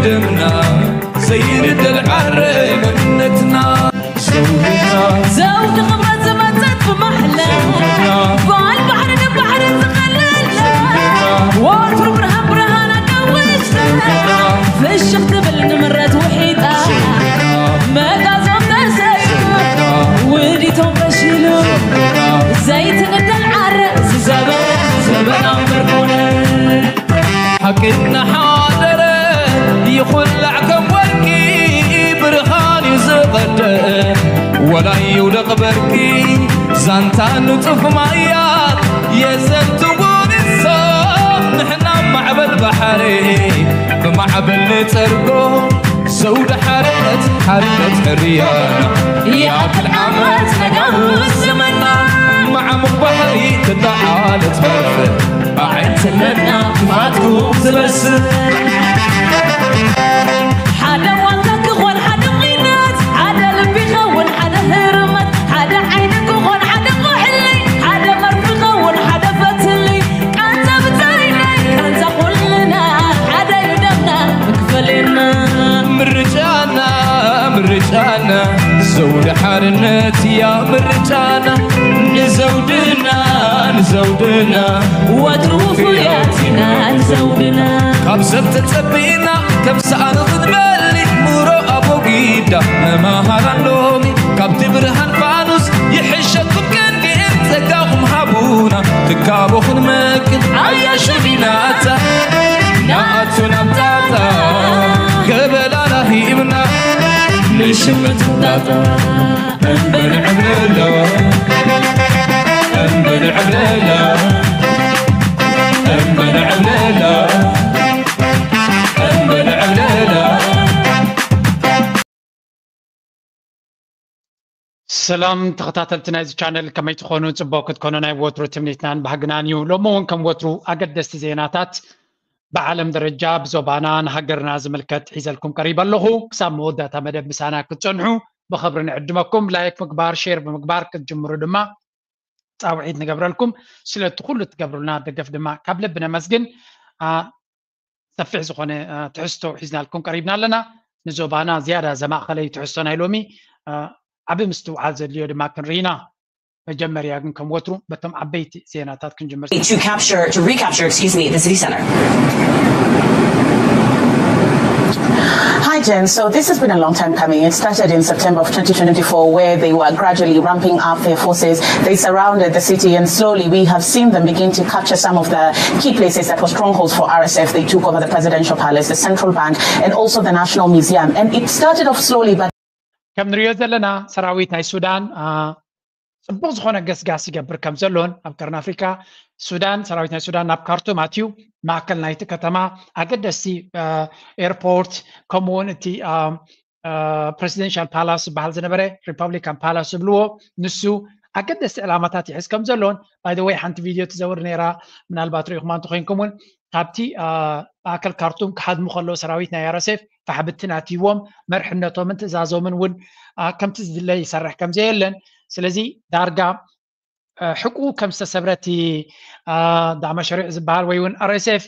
ደምና ዘይንደል ዓረ መንነትና ዘውድና ዘውዲ ክብረት ዝመጸት ብማሕላ በዓል ባሕሪ ንባሕሪ ዝቐለላ ወትሩ ብርሃን ብርሃን ኣጋዊሽታ ፍሽኽ ትብል ንምረት ውሒጣ መጋዞም ተሰይሙ ውዲቶም ፈሺሉ ዘይትንደል ዓረ ዝዘበ ዘበና ምርኮነ ሓቂ እናሓደረ ይኹላዕ ከም ወርቂ ብርሃን እዩ ዝቐደ ወላ ይውደቕ በርቂ ዛንታ ንጡፍ ማያት የዘንትዎ ንሶም ንሕና ማዕበል ባሕሪ ብማዕበል ንጸርጎ ዘውዲ ሓርነት ሓርነት ሕርያና ይኣክል ዓመት ነጋውስ ዘመና ማዕሙቕ ባሕሪ ትጠዓለት መርፍእ ኣዒንትነትና ክፋትኩም ዝበስእ ሓደ ዋልታ ክኾን ሓደ ቑናት ሓደ ልቢ ኸውን ሓደ ህርመት ሓደ ዓይኒ ክኾን ሓደ ቁሕሊ ሓደ መርፊ ኸውን ሓደ ፈትሊ ቃንዛ ብጻይና ቃንዛ ኩልና ሓደ እዩ ደምና ክፈለና ምርጫና ምርጫና ዘውዲ ሓርነት እያ ምርጫና ንዘውድና ንዘውድና ወትሩ ፍሉያት ኢና ንዘውድና ካብ ሰብ ተጸቢና ከም ሰኣኑ ክትበሊ ሙሮ ኣቦጊዳ መማሃራን ሎሚ ካብቲ ብርሃን ፋኑስ ይሕሸኩም ክንዲእን ጸጋኹም ሃቡና ትካቦ ክንመክን ኣያ ሽሚናታ ንኣቱ ናብ ጣጣ ገበላና ሂብና ንሽምት ጣጣ እምበል ዕብለላ እምበል ዕብለላ እምበል ዕብለላ እምበል ዕብለላ ሰላም ተኸታተልቲ ናይዚ ቻነል ከመይ ትኾኑ? ጽቡቕ ክትኮኑ ናይ ወትሩ ትምኒትናን ባህግናን እዩ። ሎሚ እውን ከም ወትሩ ኣገደስቲ ዜናታት ብዓለም ደረጃ ብዞባና ንሃገርና ዝምልከት ሒዘልኩም ቀሪበ ኣለኹ። ክሳብ መወዳእታ መደብ ምሳና ክትጸንሑ ብኽብሪ ንዕድመኩም። ላይክ ምግባር፣ ሼር ብምግባር ክትጅምሩ ድማ ጻውዒት ንገብረልኩም። ስለቲ ኩሉ ትገብሩልና ደገፍ ድማ ካብ ልቢ ነመስግን። ሰፊሕ ዝኾነ ትሕዝቶ ሒዝናልኩም ቀሪብና ኣለና። ንዞባና ዝያዳ ዘማእኸለ እዩ ትሕዝቶ ናይ ሎሚ። ዓቢ ምስትውዓል ዘድልዮ ድማ ክንርኢ ኢና። መጀመርያ ግን ከም ወትሩ በቶም ዓበይቲ ዜናታት ክንጅምር። to capture, to recapture, excuse me, the city center. Hi, Jen. So this has been a long time coming. It started in September of twenty twenty-four, where they were gradually ramping up their forces. They surrounded the city, and slowly we have seen them begin to capture some of the key places that were strongholds for R S F. They took over the presidential palace, the central bank, and also the National Museum. And it started off slowly, but ከም ንሪኦ ዘለና ሰራዊት ናይ ሱዳን ጽቡቕ ዝኾነ ገስጋስ ይገብር ከም ዘሎን ኣብ ቀርኒ ኣፍሪካ ሱዳን ሰራዊት ናይ ሱዳን ናብ ካርቱም ኣትዩ ማእከል ናይቲ ከተማ ኣገደስቲ ኤርፖርት ከምኡውን እቲ presidential palace ዝበሃል ዝነበረ republican palace ዝብልዎ ንሱ ኣገደስቲ ዕላማታት ይሕዝ ከም ዘሎን by the way ሓንቲ ቪድዮ ትዘውር ነይራ ምናልባት ርኢኹማ እንተኮይንኩም እውን ካብቲ ማእከል ካርቱም ክሃድሙ ከለዉ ሰራዊት ናይ rsf ፋሕብትን ኣትይዎም መርሕነቶምን ትእዛዞምን እውን ከምቲ ዝድለ ይሰርሕ ከም ዘየለን ስለዚ ዳርጋ ሕቁ ከም ዝተሰብረ እቲ ዳዕማ ሸሪዕ ዝበሃል ወይ እውን rsf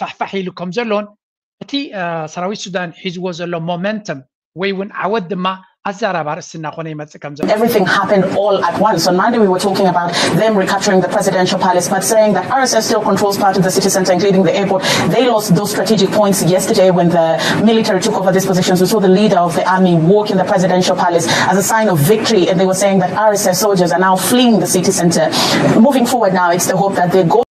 ፋሕፋሕ ኢሉ ከም ዘሎን እቲ ሰራዊት ሱዳን ሒዝዎ ዘሎ momentum ወይ እውን ዓወት ድማ ኣዛራቢ ኣርእስቲ እናኾነ ይመጽእ ከም ዘሎ Everything happened all at once. On Monday, we were talking about them recapturing the presidential palace, but saying that R S S still controls part of the city center, including the airport. They lost those strategic points yesterday when the military took over these positions. We saw the leader of the army walk in the presidential palace as a sign of victory, and they were saying that R S S soldiers are now fleeing the city center. Moving forward now, it's the hope that they go.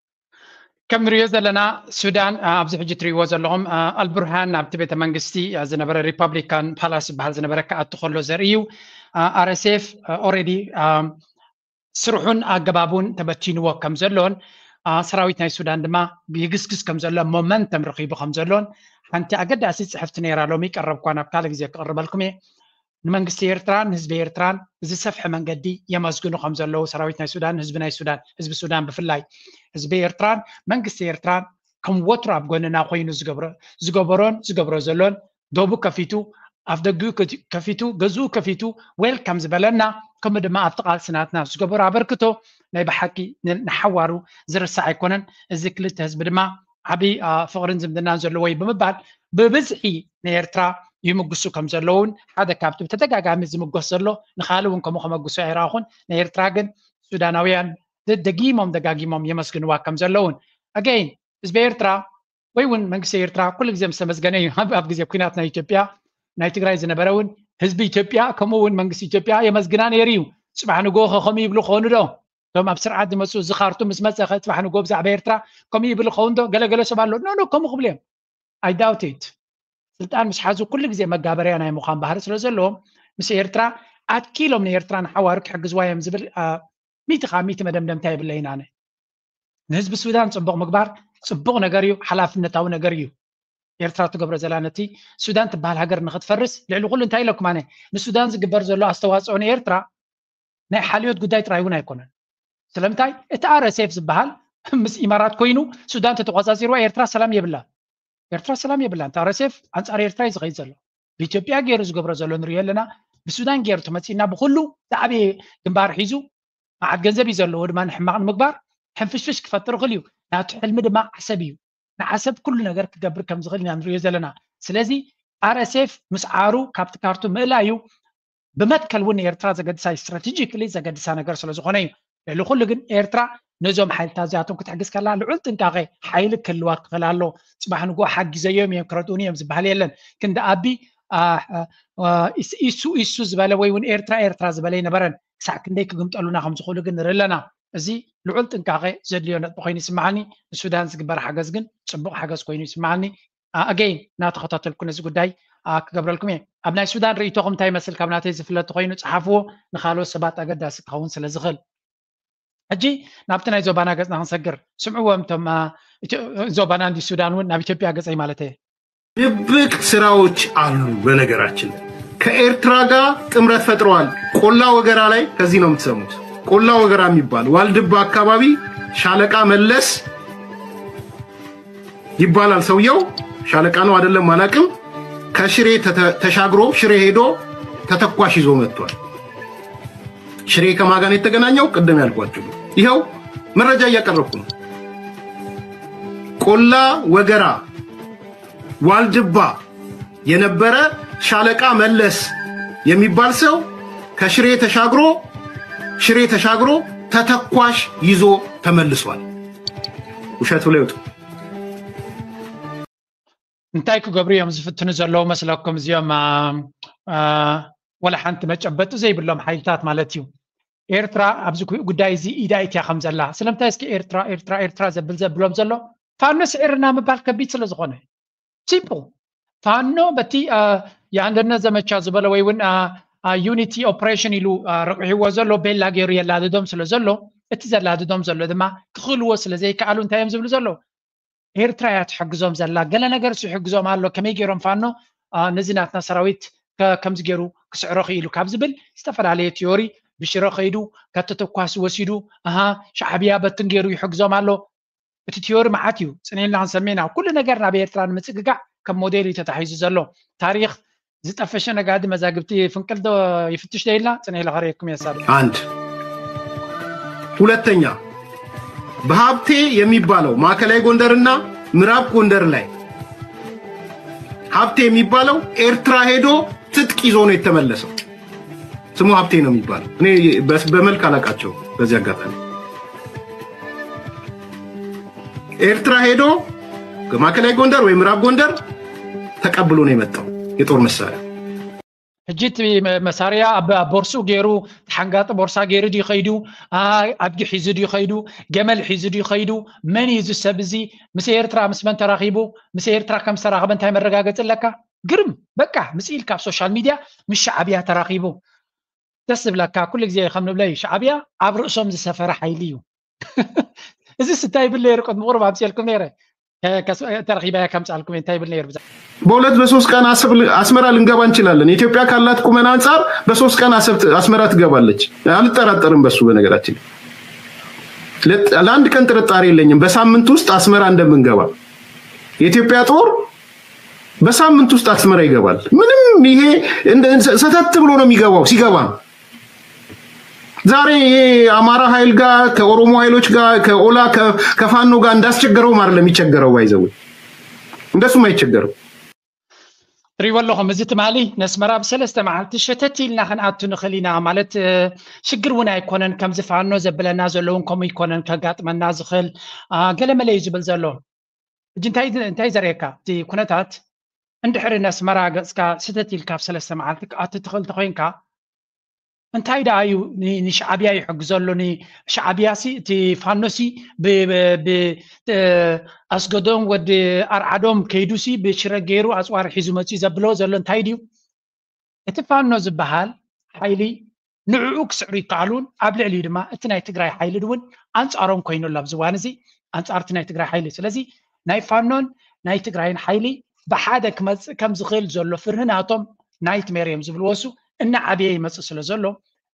ከም ንሪኦ ዘለና ሱዳን ኣብዚ ሕጂ ትሪእዎ ዘለኹም ኣልቡርሃን ናብቲ ቤተ መንግስቲ ዝነበረ republican palace ዝበሃል ዝነበረ ክኣቱ ከሎ ዘርኢ እዩ rsf already ስርሑን ኣገባቡን ተበቲንዎ ከም ዘሎን ሰራዊት ናይ ሱዳን ድማ ይግስግስ ከም ዘሎ momentum ረኺቡ ከም ዘሎን ሓንቲ ኣገዳሲ ፅሕፍቲ ነይራ ሎሚ ቀረብኳ ናብ ካልእ ግዜ ክቕርበልኩም እየ ንመንግስቲ ኤርትራን ንህዝቢ ኤርትራን ብዝሰፍሐ መንገዲ የመስግኑ ከም ዘለዉ ሰራዊት ናይ ሱዳን ህዝቢ ናይ ሱዳን ህዝቢ ሱዳን ብፍላይ ህዝቢ ኤርትራን መንግስቲ ኤርትራን ከም ወትሩ ኣብ ጎንና ኮይኑ ዝገበሮን ዝገብሮ ዘሎን ዶቡ ከፊቱ ኣፍ ደጊኡ ከፊቱ ገዝኡ ከፊቱ welcome ዝበለና ከምኡ ድማ ኣብቲ ቃልሲ ናትና ዝገበሮ ኣበርክቶ ናይ ብሓቂ ንሓዋሩ ዝርሳዕ ኣይኮነን እዚ ክልተ ህዝቢ ድማ ዓብዪ ፍቕርን ዝምድናን ዘለዎ እዩ ብምባል ብብዝሒ ንኤርትራ ይምጉሱ ከም ዘለውን ሓደ ካብቲ ብተደጋጋሚ ዝምጎስ ዘሎ ንኻልእ እውን ከምኡ ከመጉሱ ኣይረኣኹን። ንኤርትራ ግን ሱዳናውያን ደጊሞም ደጋጊሞም የመስግንዋ ከም ዘለውን ኣገይን ህዝቢ ኤርትራ ወይ እውን መንግስቲ ኤርትራ ኩሉ ግዜ ምስ ተመስገነ እዩ። ኣብ ግዜ ኩናት ናይ ኢትዮጵያ ናይ ትግራይ ዝነበረ እውን ህዝቢ ኢትዮጵያ ከምኡ እውን መንግስቲ ኢትዮጵያ የመስግና ነይሩ እዩ። ፅባሕ ንግሆ ከ ከምኡ ይብሉ ክኾኑ ዶ? እቶም ኣብ ስርዓት ዝመፁ እዚ ካርቱም ምስ መፀ ከ ፅባሕ ንግሆ ብዛዕባ ኤርትራ ከምኡ ይብል ክኸውን ዶ? ገለገለ ሰብ ኣሎ ኖ ኖ ከምኡ ክብሉ እዮም። I doubt it። ስልጣን ምስ ሓዙ ኩሉ ግዜ መጋበርያ ናይ ምዃን ባህሪ ስለ ዘለዎም ምስ ኤርትራ ኣትኪሎም ንኤርትራ ንሓዋሩ ክሕግዝዋ እዮም ዝብል ሚእቲ ካብ ሚእቲ መደምደምታ የብለይን ኣነ። ንህዝቢ ሱዳን ፅቡቕ ምግባር ፅቡቕ ነገር እዩ፣ ሓላፍነታዊ ነገር እዩ። ኤርትራ ትገብሮ ዘላ ነቲ ሱዳን ትበሃል ሃገር ንክትፈርስ ልዕሊ ኩሉ እንታይ ኢለኩም ኣነ ንሱዳን ዝግበር ዘሎ ኣስተዋፅኦ ንኤርትራ ናይ ሓልዮት ጉዳይ ጥራይ እውን ኣይኮነን። ስለምንታይ እቲ RSF ዝበሃል ምስ ኢማራት ኮይኑ ሱዳን ተተቆፃፂርዋ ኤርትራ ሰላም የብላ። ኤርትራ ሰላም የብላ። እቲ RSF ኣንፃር ኤርትራ እዩ ዝኸይድ ዘሎ። ብኢትዮጵያ ገይሩ ዝገብሮ ዘሎ ንሪኦ ኣለና። ብሱዳን ገይሩ ተመፂና ብኩሉ ዝዓበየ ግንባር ሒዙ መዓት ገንዘብ እዩ ዘለዎ ድማ ንሕማቕ ንምግባር ሕንፍሽፍሽ ክፈጥር ይኽእል እዩ። ናቱ ሕልሚ ድማ ዓሰብ እዩ። ንዓሰብ ኩሉ ነገር ክገብር ከም ዝኽእል ኢና ንሪኦ ዘለና። ስለዚ RSF ምስ ዓሩ ካብቲ ካርቱም ምእላዩ ብመትከል እውን ንኤርትራ ዘገድሳ እዩ። ስትራቴጂክሊ ዘገድሳ ነገር ስለ ዝኾነ እዩ። ልዕሊ ኩሉ ግን ኤርትራ ነዞም ሓይልታት እዚኣቶም ክትሕግዝ ከላ ልዑል ጥንቃቄ ሓይሊ ክህልዋ ክኽእል ኣሎ። ፅባሕ ንግሆ ሓጊዘዮም እዮም ክረድኡኒ እዮም ዝበሃል የለን። ክንዲ ኣቢ ኢሱ ኢሱ ዝበለ ወይ እውን ኤርትራ ኤርትራ ዝበለ ይነበረን። ክሳዕ ክንደይ ክግምጠሉና ከም ዝኽእሉ ግን ንርኢ ኣለና። እዚ ልዑል ጥንቃቄ ዘድልዮ ነጥቢ ኮይኑ ይስምዓኒ። ንሱዳን ዝግበር ሓገዝ ግን ፅቡቕ ሓገዝ ኮይኑ ይስምዓኒ። ኣገይን እናተኸታተልኩ ነዚ ጉዳይ ክገብረልኩም እየ። ኣብ ናይ ሱዳን ርእይቶኹም እንታይ ይመስል? ካብ ናተይ ዝፍለጥ ኮይኑ ፀሓፍዎ፣ ንካልኦት ሰባት ኣገዳሲ ክኸውን ስለ ዝኽእል። ሕጂ ናብቲ ናይ ዞባና ገፅና ክንሰግር ስምዕዎም እቶም ዞባና እንዲ ሱዳን እውን ናብ ኢትዮጵያ ገፀይ ማለት እየ። ድብቅ ስራዎች አሉ። በነገራችን ከኤርትራ ጋር ጥምረት ፈጥረዋል። ቆላ ወገራ ላይ ከዚህ ነው የምትሰሙት። ቆላ ወገራ የሚባል ዋልድባ አካባቢ ሻለቃ መለስ ይባላል ሰውየው። ሻለቃ ነው አይደለም አላቅም። ከሽሬ ተሻግሮ ሽሬ ሄዶ ተተኳሽ ይዞ መጥቷል። ሽሬ ከማጋን የተገናኘው ቅድም ያልኳችሁ ይኸው መረጃ እያቀረብኩ ነው። ቆላ ወገራ ዋልድባ የነበረ ሻለቃ መለስ የሚባል ሰው ከሽሬ ተሻግሮ ሽሬ ተሻግሮ ተተኳሽ ይዞ ተመልሷል። ውሸት ብለው ይውጡ። እንታይ ክገብሩ እዮም ዝፍትኑ ዘለዉ መስለኩም? እዚኦም ወላ ሓንቲ መጨበጢ ዘይብሎም ሓይልታት ማለት እዩ። ኤርትራ ኣብዚ ጉዳይ እዚ ኢዳ ኢትያ ከም ዘላ ስለምንታይ እስኪ ኤርትራ ኤርትራ ኤርትራ ዘብል ዘብሎም ዘሎ ፋኖ ስዒርና ምባል ከቢድ ስለ ዝኾነ ሲምፕል ፋኖ በቲ የአንድነት ዘመቻ ዝበለ ወይ እውን ዩኒቲ ኦፕሬሽን ኢሉ ረቑሒዎ ዘሎ ቤላ ገይሩ የላድዶም ስለ ዘሎ እቲ ዘላድዶም ዘሎ ድማ ክኽእልዎ ስለ ዘይከኣሉ እንታይ እዮም ዝብሉ ዘለዉ? ኤርትራ እያ ትሕግዞም ዘላ፣ ገለ ነገር ይሕግዞም ኣሎ፣ ከመይ ገይሮም ፋኖ ነዚ ናትና ሰራዊት ከምዚ ገይሩ ክስዕሮ ክኢሉ ካብ ዝብል ዝተፈላለየ ቲዮሪ ብሽረ ከይዱ ከተተኳሲ ወሲዱ ኣሃ ሻዕብያ በትን ገይሩ ይሕግዞም ኣሎ። እቲ ቲዮሪ መዓት እዩ፣ ፅኒልና ክንሰምዕ ኢና። ኩሉ ነገር ናብ ኤርትራ ንምፅግጋዕ ከም ሞዴል እዩ ተታሒዙ ዘሎ። ታሪክ ዝጠፈሸ ነጋዲ መዛግብቲ ፍንቅል ዶ ይፍትሽ ዶ ኢልና ፅነ ኢለ ከርእየኩም እየ። ሳብ አንድ ሁለተኛ በሀብቴ የሚባለው ማዕከላዊ ጎንደርና ምዕራብ ጎንደር ላይ ሀብቴ የሚባለው ኤርትራ ሄዶ ትጥቅ ይዞ ነው የተመለሰው። ስሙ ሀብቴ ነው የሚባለው። እኔ በመልክ አላቃቸው። በዚህ አጋጣሚ ኤርትራ ሄዶ ከማዕከላዊ ጎንደር ወይ ምዕራብ ጎንደር ተቀብሎ ነው የመጣው የጦር መሳሪያ። ሕጂ እቲ መሳርያ ኣብ ቦርሱ ገይሩ ተሓንጋጢ ቦርሳ ገይሩ ድዩ ከይዱ ኣድጊ ሒዙ ድዩ ከይዱ ገመል ሒዙ ድዩ ከይዱ? መን እዩ እዚ ሰብ እዚ? ምስ ኤርትራ ምስ መን ተራኺቡ? ምስ ኤርትራ ከም ዝተራኸበ እንታይ መረጋገፂ ኣለካ? ግርም በቃ ምፅእ ኢልካ ኣብ ሶሻል ሚድያ ምስ ሻዕብያ ተራኺቡ ደስ ዝብለካ ኩሉ ግዜ ከም ንብሎ እዩ ሻዕብያ ኣብ ርእሶም ዝሰፈረ ሓይሊ እዩ። እዚ ስታይ ይብል ነይሩ ቅድሚ ቁሩብ ኣምፅኤልኩም ነይረ ተረኺበ ከምፅኣልኩም እንታይ ይብል ነይሩ ብዛ በሁለት በሶስት ቀን አሰብ አስመራ ልንገባ እንችላለን። ኢትዮጵያ ካላት ቁመና አንጻር በሶስት ቀን አሰብ አስመራ ትገባለች። አልጠራጠርም በሱ። በነገራችን ለአንድ ቀን ጥርጣሬ የለኝም በሳምንት ውስጥ አስመራ እንደምንገባ። የኢትዮጵያ ጦር በሳምንት ውስጥ አስመራ ይገባል። ምንም ይሄ ሰተት ብሎ ነው የሚገባው። ሲገባ ነው ዛሬ የአማራ ኃይል ጋር ከኦሮሞ ኃይሎች ጋር ከኦላ ከፋኖ ጋር እንዳስቸገረውም አይደለም የሚቸገረው። ባይዘው እንደሱም አይቸገረው። ትሪእዎ ኣለኹም፣ እዚ ትማሊ ነስመራ ብሰለስተ መዓልቲ ሸተት ኢልና ክንኣቱ ንኽእል ኢና። ማለት ሽግር እውን ኣይኮነን፣ ከምዚ ፋኖ ዘብለና ዘለውን ከምኡ ይኮነን ከጋጥመና ዝኽእል፣ ገለመለ እዩ ዝብል ዘሎ። እጂ እንታይ ዘርእየካ እቲ ኩነታት? እንድሕሪ ነስመራ ገፅካ ስተት ኢልካ ኣብ ሰለስተ መዓልቲ ክኣቱ ትኽእል ተኮይንካ፣ እንታይ ደኣ እዩ ንሻዕብያ ይሕግዘሉ? ንሻዕብያ ሲ እቲ ፋኖ ሲ ኣስገዶም ወዲ ኣርዓዶም ከይዱ ሲ ብሽረ ገይሩ ኣፅዋር ሒዙ መፅኡ ዘብሎ ዘሎ እንታይ ድዩ? እቲ ፋኖ ዝበሃል ሓይሊ ንዕኡ ክስዕሩ ይከኣሉን ኣብ ልዕሊኡ ድማ እቲ ናይ ትግራይ ሓይሊ እውን ኣንፃሮም ኮይኑ ኣሎ። ኣብዚ እዋን እዚ ኣንፃር እቲ ናይ ትግራይ ሓይሊ። ስለዚ ናይ ፋኖን ናይ ትግራይን ሓይሊ ብሓደ ክመፅእ ከም ዝኽእል ዘሎ ፍርሂ ናቶም ናይትሜር እዮም ዝብልዎ እሱ እናዓበየ ይመፅእ ስለ ዘሎ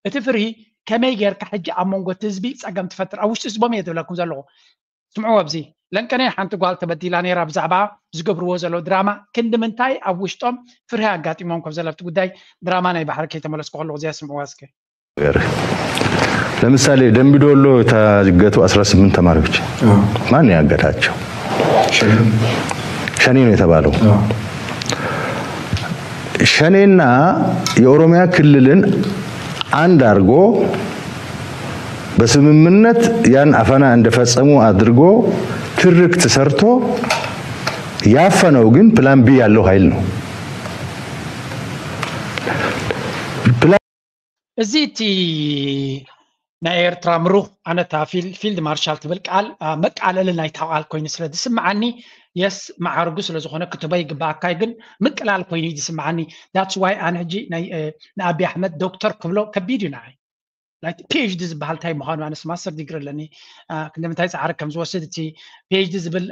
እቲ ፍርሂ ከመይ ጌርካ ሕጂ ኣብ መንጎ እቲ ህዝቢ ፀገም ትፈጥር ኣብ ውሽጢ ህዝቦም እየ ዝብለኩም ዘለኹ። ስምዕዎ ኣብዚ ለንቀነ ሓንቲ ጓል ተበዲላ ነይራ ብዛዕባ ዝገብርዎ ዘለዉ ድራማ ክንዲ ምንታይ ኣብ ውሽጦም ፍርሂ ኣጋጢሞም ከም ዘለብቲ ጉዳይ ድራማ ናይ ባሕሪ ከይተመለስኩ ከለኹ እዚኣ ስምዕዋ እስከ። ለምሳሌ ደምቢዶሎ የታገቱ አስራ ስምንት ተማሪዎች ማን ያገታቸው? ሸኔ ነው የተባለው። ሸኔና የኦሮሚያ ክልልን አንድ አድርጎ በስምምነት ያን አፈና እንደፈጸሙ አድርጎ ትርክት ሰርቶ ያፈነው ግን ፕላን ቢ ያለው ኃይል ነው። እዚ እቲ ናይ ኤርትራ ምሩኽ ኣነታ ፊልድ ማርሻል ትብል ቃል መቃለሊ ናይታ ቃል ኮይኑ ስለ ዝስምዓኒ የስ መዓርጉ ስለ ዝኾነ ክትቦ ይግባኣካ ግን ምቅላል ኮይኑ እዩ ዝስምዓኒ። That's why ኣነ ሕጂ ንኣቢ ኣሕመድ ዶክተር ክብሎ ከቢድ እዩ ንዓይ። ፒኤችዲ ዝበሃል እንታይ ምዃኑ ኣነስ ማስተር ዲግሪ ኣለኒ። ክንደምንታይ ፃዕሪ ከም ዝወስድ እቲ ፒኤችዲ ዝብል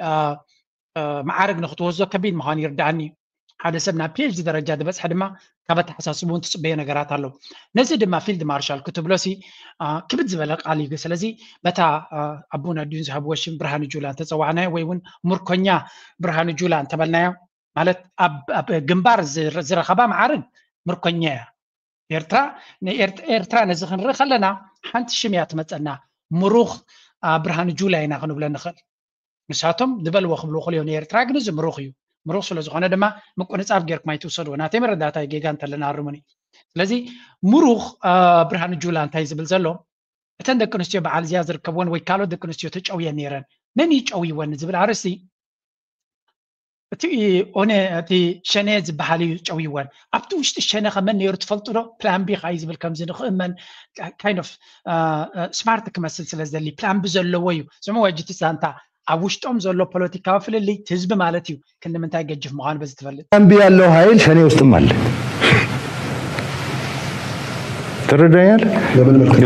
መዓርግ ንክትወስዶ ከቢድ ምዃኑ ይርዳእኒ። ሓደ ሰብ ናብ ፒኤችዲ ደረጃ ዝበፅሐ ድማ ካብ ኣተሓሳስቡ እውን ትፅበዮ ነገራት ኣሎ። ነዚ ድማ ፊልድ ማርሻል ክትብሎ ሲ ክብድ ዝበለ ቃል እዩ። ስለዚ በታ ኣቡን ኣዲኡን ዝሃብዎ ሽም ብርሃኑ ጁላ እንተፀዋዕናዮ ወይ እውን ምርኮኛ ብርሃኑ ጁላ እንተበልናዮ ማለት ኣብ ግንባር ዝረኸባ መዓርግ ምርኮኛ እያ። ኤርትራ ኤርትራ ነዚ ክንርኢ ከለና ሓንቲ ሽም እያ ትመፀና። ምሩኽ ብርሃኑ ጁላ ኢና ክንብሎ ንኽእል። ንሳቶም ዝበልዎ ክብሉ ክልዮ ንኤርትራ ግን እዚ ምሩኽ እዩ። ምሩኽ ስለ ዝኾነ ድማ ምቁንጻብ ጌርኩም ኣይትውሰድዎ። ናተይ መረዳእታ እዩ፣ ጌጋ እንተለና ኣርሙኒ። ስለዚ ምሩኽ ብርሃኑ ጁላ እንታይ ዝብል ዘሎ እተን ደቂ ኣንስትዮ በዓል እዚኣ ዝርከብወን ወይ ካልኦት ደቂ ኣንስትዮ ተጨውየን ነይረን መን እዩ ጨውይወን ዝብል ኣርእስቲ እቲ ኦነ እቲ ሸኔ ዝበሃል እዩ ጨውይወን ኣብቲ ውሽጢ ሸነ ከመን ነይሩ ትፈልጡ ዶ? ፕላን ቢ ኸዓ እዩ ዝብል ከምዚ ንኽእመን kind of smart ክመስል ስለ ዝደሊ ፕላን ቢ ዘለዎ እዩ። ስምዕዎ ሕጂ እቲ ዛንታ ኣብ ውሽጦም ዘሎ ፖለቲካዊ ፍልልይ ህዝቢ ማለት እዩ ክንዲ ምንታይ ገጅፍ ምዃኑ በዚ ትፈልጥ። ፕላን ቢ ያለው ኃይል ሸኔ ውስጥም አለ። ትረዳኛል?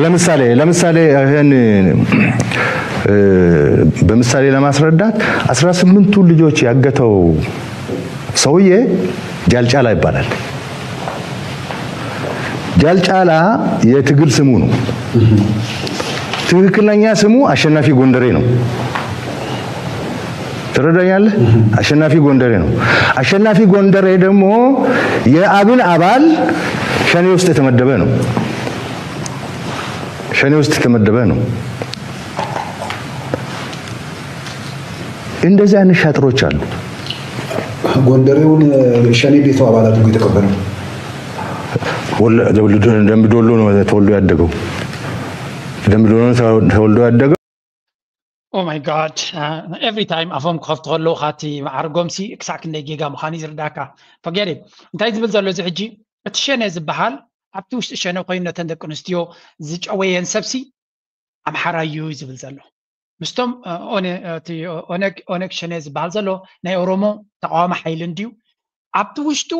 ለምሳሌ ለምሳሌ ይህን በምሳሌ ለማስረዳት አስራ ስምንቱ ልጆች ያገተው ሰውዬ ጃልጫላ ይባላል። ጃልጫላ የትግል ስሙ ነው። ትክክለኛ ስሙ አሸናፊ ጎንደሬ ነው። ትረዳኛለህ? አሸናፊ ጎንደሬ ነው። አሸናፊ ጎንደሬ ደግሞ የአብን አባል ሸኔ ውስጥ የተመደበ ነው። ሸኔ ውስጥ የተመደበ ነው። እንደዚህ አይነት ሻጥሮች አሉ። ጎንደሬውን ሸኔ ቤቱ አባላት እኮ የተቀበለው ደምቢዶሎ ነው ተወልዶ ያደገው። ደምቢዶሎ ተወልዶ ያደገው። Oh my God. Every time ኣፎም ክኸፍቱ ከለዉ ካቲ መዓርጎም ሲ ክሳዕ ክንደይ ጌጋ ምዃኑ እዩ ዝርዳእካ። ፈገሪ እንታይ ዝብል ዘሎ እዚ ሕጂ እቲ ሸነ ዝበሃል ኣብቲ ውሽጢ ሸነ ኮይኑ ነተን ደቂ ኣንስትዮ ዝጨወየን ሰብሲ ኣምሓራ እዩ ዝብል ዘሎ። ምስቶም ኦነግ ሸነ ዝበሃል ዘሎ ናይ ኦሮሞ ተቃዋሚ ሓይሊ እንድዩ። ኣብቲ ውሽጡ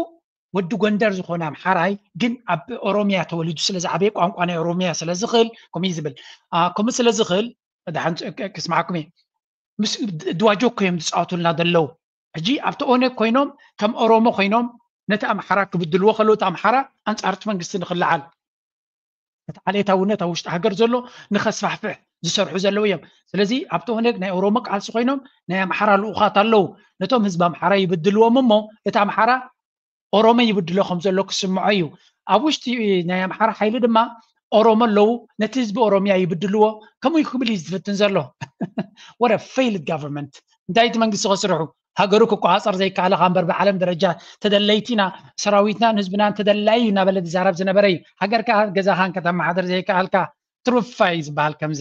ወዲ ጎንደር ዝኾነ ኣምሓራይ ግን ኣብ ኦሮሚያ ተወሊዱ ስለ ዝዓበየ ቋንቋ ናይ ኦሮሚያ ስለ ዝኽእል ከምኡ እዩ ዝብል። ከምኡ ስለ ዝኽእል ደሓን ክስማዓኩም እየ። ምስ ድዋጆኮ እዮም ዝፃወቱልና ዘለዉ። ሕጂ ኣብቲ ኦነግ ኮይኖም ከም ኦሮሞ ኮይኖም ነቲ ኣምሓራ ክብድልዎ ከለዉ እቲ ኣምሓራ ኣንፃርቲ መንግስቲ ንክለዓል እቲ ዓሌታውነት ኣብ ውሽጢ ሃገር ዘሎ ንኸስፋሕፍሕ ዝሰርሑ ዘለዉ እዮም። ስለዚ ኣብቲ ኦነግ ናይ ኦሮሞ ቃልሲ ኮይኖም ናይ ኣምሓራ ልኡኻት ኣለዉ። ነቶም ህዝቢ ኣምሓራ ይብድልዎም እሞ እቲ ኣምሓራ ኦሮሞ ይብድሎ ከም ዘሎ ክስምዖ እዩ። ኣብ ውሽጢ ናይ ኣምሓራ ሓይሊ ድማ ኦሮሞ ኣለዉ፣ ነቲ ህዝቢ ኦሮሚያ ይብድልዎ። ከምኡ ክብል እዩ ዝፍትን ዘሎ። What a failed government። እንታይ እቲ መንግስቲ ከስርሑ? ሃገሩ ክቆፃፀር ዘይከኣለ ካብ እምበር ብዓለም ደረጃ ተደለይቲና ሰራዊትናን ህዝብናን ተደላይ እዩ እናበለ ዝዛረብ ዝነበረ እዩ። ሃገርካ ገዛኻን ከተመሓደር ዘይከኣልካ ትሩፋይ ዝበሃል ከምዚ።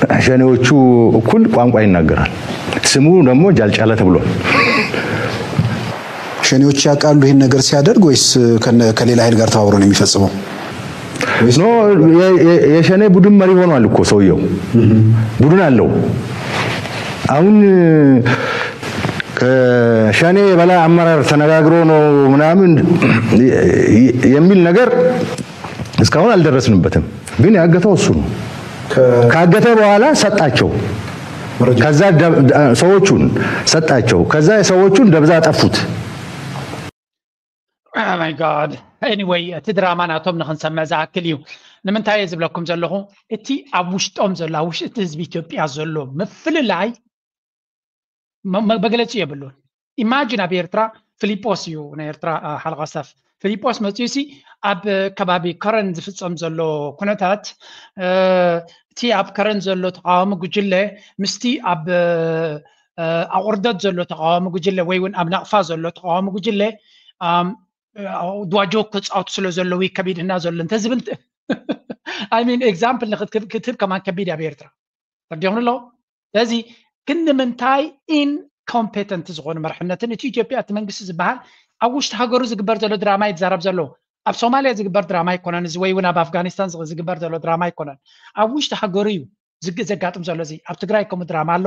ከሸኔዎቹ እኩል ቋንቋ ይናገራል። ስሙ ደግሞ ጃልጫለ ተብሏል። ሸኔዎች ያውቃሉ ይህን ነገር ሲያደርግ ወይስ ከነ- ከሌላ ኃይል ጋር ተባብሮ ነው የሚፈጽመው? ኖ የ- የ- የሸኔ ቡድን መሪ ሆኗል እኮ ሰውየው። ቡድን አለው። አሁን ከሸኔ የበላይ አመራር ተነጋግሮ ነው ምናምን የሚል ነገር እስካሁን አልደረስንበትም። ግን ያገተው እሱ ነው። ካገተ በኋላ ሰጣቸው። ከዛ ደ- ደ- ሰዎቹን ሰጣቸው። ከዛ ሰዎቹን ደብዛ አጠፉት። Oh my God. Anyway፣ እቲ ድራማ ናቶም ንክንሰምዕ ዝኣክል እዩ። ንምንታይ እየ ዝብለኩም ዘለኹ? እቲ ኣብ ውሽጦም ዘሎ፣ ኣብ ውሽጢ እቲ ህዝቢ ኢትዮጵያ ዘሎ ምፍልላይ መ- መ- መግለፂ የብሉን። ኢማጂን ኣብ ኤርትራ ፊሊጶስ እዩ ናይ ኤርትራ አ፣ ሓለቓ ስታፍ ፊሊጶስ መፂኡ ሲ ኣብ ከባቢ ከረን ዝፍፀም ዘሎ ኩነታት እ፣ እቲ ኣብ ከረን ዘሎ ተቃዋሚ ጉጅለ ምስቲ ኣብ እ፣ ኣቑርደት ዘሎ ተቃዋሚ ጉጅለ ወይ እውን ኣብ ናቕፋ ዘሎ ተቃዋሚ ጉጅለ ኣም፣ እ፣ ድዋጆ ክፃወቱ ስለ ዘለዉ ከቢድና ዘሎ እንተዝብል I mean example ክትህብ ከማን ከቢድ ኣብ ኤርትራ ተርዲኹም ኣለዉ። ስለዚ ግን ንምንታይ ኢንኮምፔተንት ዝኾኑ መርሕነትን እቲ ኢትዮጵያ እቲ መንግስቲ ዝበሃል ኣብ ውሽጢ ሃገሩ ዝግበር ዘሎ ድራማ ይዛረብ ዘሎ ኣብ ሶማልያ ዝግበር ድራማ ኣይኮነን እዚ ወይ እውን ኣብ ኣፍጋኒስታን ዝግ- ዝግበር ዘሎ ድራማ ኣይኮነን ኣብ ውሽጢ ሃገሩ እዩ ዝግ- ዘጋጥም ዘሎ እዚ ኣብ ትግራይ ከምኡ ድራማ ኣሎ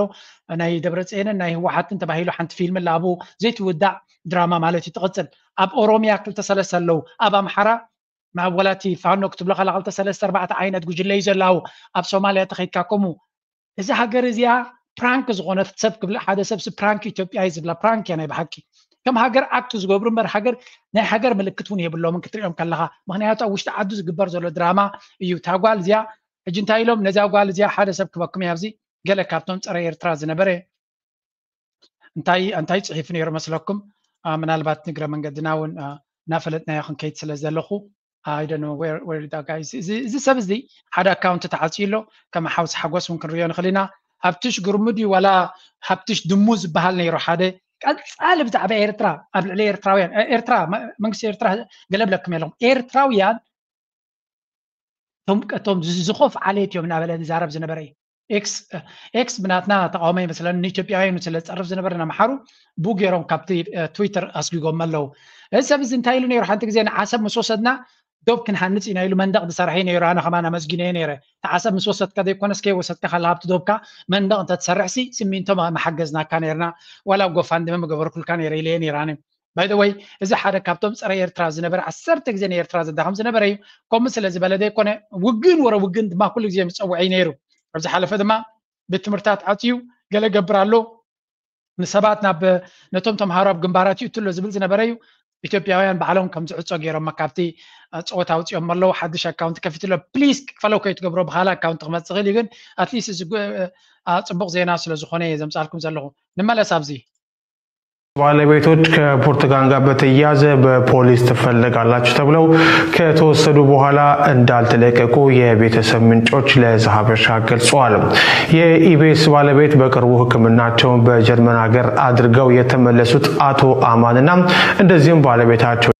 ናይ ደብረፅየንን ናይ ህወሓትን ተባሂሉ ሓንቲ ፊልም ላቡ ዘይትውዳእ ድራማ ማለት እዩ ትቕፅል ኣብ ኦሮሚያ ክልተ ሰለስተ ኣለዉ ኣብ ኣምሓራ ናብ ወላቲ ፋኖ ክትብሎ ከላ ክልተ ሰለስተ ኣርባዕተ ዓይነት ጉጅለ እዩ ዘላው ኣብ ሶማልያ ተኸይድካ ከምኡ እዚ ሃገር እዚኣ ፕራንክ ዝኾነት ሰብ ክብል ሓደ ሰብ ፕራንክ ኢትዮጵያ እዩ ዝብላ ፕራንክ እያ ናይ ብሓቂ ከም ሃገር ኣክት ዝገብሩ እምበር ሃገር ናይ ሃገር ምልክት እውን የብሎምን ክትሪኦም ከለኻ ምክንያቱ ኣብ ውሽጢ ዓዱ ዝግበር ዘሎ ድራማ እዩ እታ ጓል እዚኣ ሕጂ እንታይ ኢሎም ነዚኣ ጓል እዚኣ ሓደ ሰብ ክበኩም ኣብዚ ገለ ካብቶም ፀረ ኤርትራ ዝነበረ እንታይ እንታይ ፅሒፉ ነይሩ መስለኩም ምናልባት ንግረ መንገድና እውን እናፈለጥናዮ ክንከይድ ስለ ዘለኹ I don't know where where that guy is እዚ ሰብ እዚ ሓደ ኣካውንት ተዓፅዩ ኣሎ ከም ሓውስ ሓጎስ እውን ክንሪኦ ንኽእል ኢና ሃብትሽ ግርሙ ድዩ ዋላ ሃብትሽ ድሙ ዝበሃል ነይሩ ሓደ ቀፃሊ ብዛዕባ ኤርትራ ኣብ ልዕሊ ኤርትራውያን ኤርትራ መንግስቲ ኤርትራ ገለብለኩም የለኹም ኤርትራውያን እቶም ዝኸፍ ዓሌት እዮም እናበለ ዝዛረብ ዝነበረ እዩ ኤክስ ብናትና ተቃውሞ ይመስለኒ ንኢትዮጵያውያን ስለ ዝፀርፍ ዝነበረ ንኣምሓሩ ብኡ ገይሮም ካብቲ ትዊተር ኣስጊጎም ኣለዉ እዚ ሰብ እዚ እንታይ ኢሉ ነይሩ ሓንቲ ግዜ ንዓሰብ ምስ ወሰድና ዶብ ክንሃንፅ ኢና ኢሉ መንደቅ ዝሰርሐ ነይሩ ኣነ ከማን ኣመስጊነዮ ነይረ ንዓሰብ ምስ ወሰድካ ዘይኮነስ ከይወሰድካ ከላ ኣብቲ ዶብካ መንደቅ እንተትሰርሕሲ ስሚንቶ መሓገዝናካ ነይርና ዋላ ጎፋንድመ ምገበርኩልካ ነይረ ኢለየ ነይራኒ ባይደወይ እዚ ሓደ ካብቶም ፀረ ኤርትራ ዝነበረ ዓሰርተ ግዜ ንኤርትራ ዘዳኸም ዝነበረ እዩ ከምኡ ስለ ዝበለ ዘይኮነ ውግን ወረ ውግን ድማ ኩሉ ግዜ ምፀውዐ እዩ ነይሩ ኣብ ዝሓለፈ ድማ ቤት ትምህርታት ዓፅዩ ገለ ገብር ኣሎ ንሰባት ናብ ነቶም ተምሃሮ ኣብ ግንባራት ይእትሎ ዝብል ዝነበረ እዩ ኢትዮጵያውያን ባዕሎም ከም ዝዕፆ ገይሮም ካብቲ ፀወታ ኣውፅኦም ኣለዉ ሓድሽ ኣካውንት ከፊትሎ ፕሊስ ክፈለው ከይትገብሮ ብካል ኣካውንት ክመፅእ ክእል እዩ ግን ኣትሊስት እዚ ፅቡቅ ዜና ስለ ዝኾነ እየ ዘምፃልኩም ዘለኹ ንመለስ ኣብዚ ባለቤቶች ከፖርቱጋል ጋር በተያያዘ በፖሊስ ትፈልጋላችሁ ተብለው ከተወሰዱ በኋላ እንዳልተለቀቁ የቤተሰብ ምንጮች ለዛሀበሻ ገልጸዋል። የኢቢኤስ ባለቤት በቅርቡ ሕክምናቸውን በጀርመን ሀገር አድርገው የተመለሱት አቶ አማንና እንደዚሁም ባለቤታቸው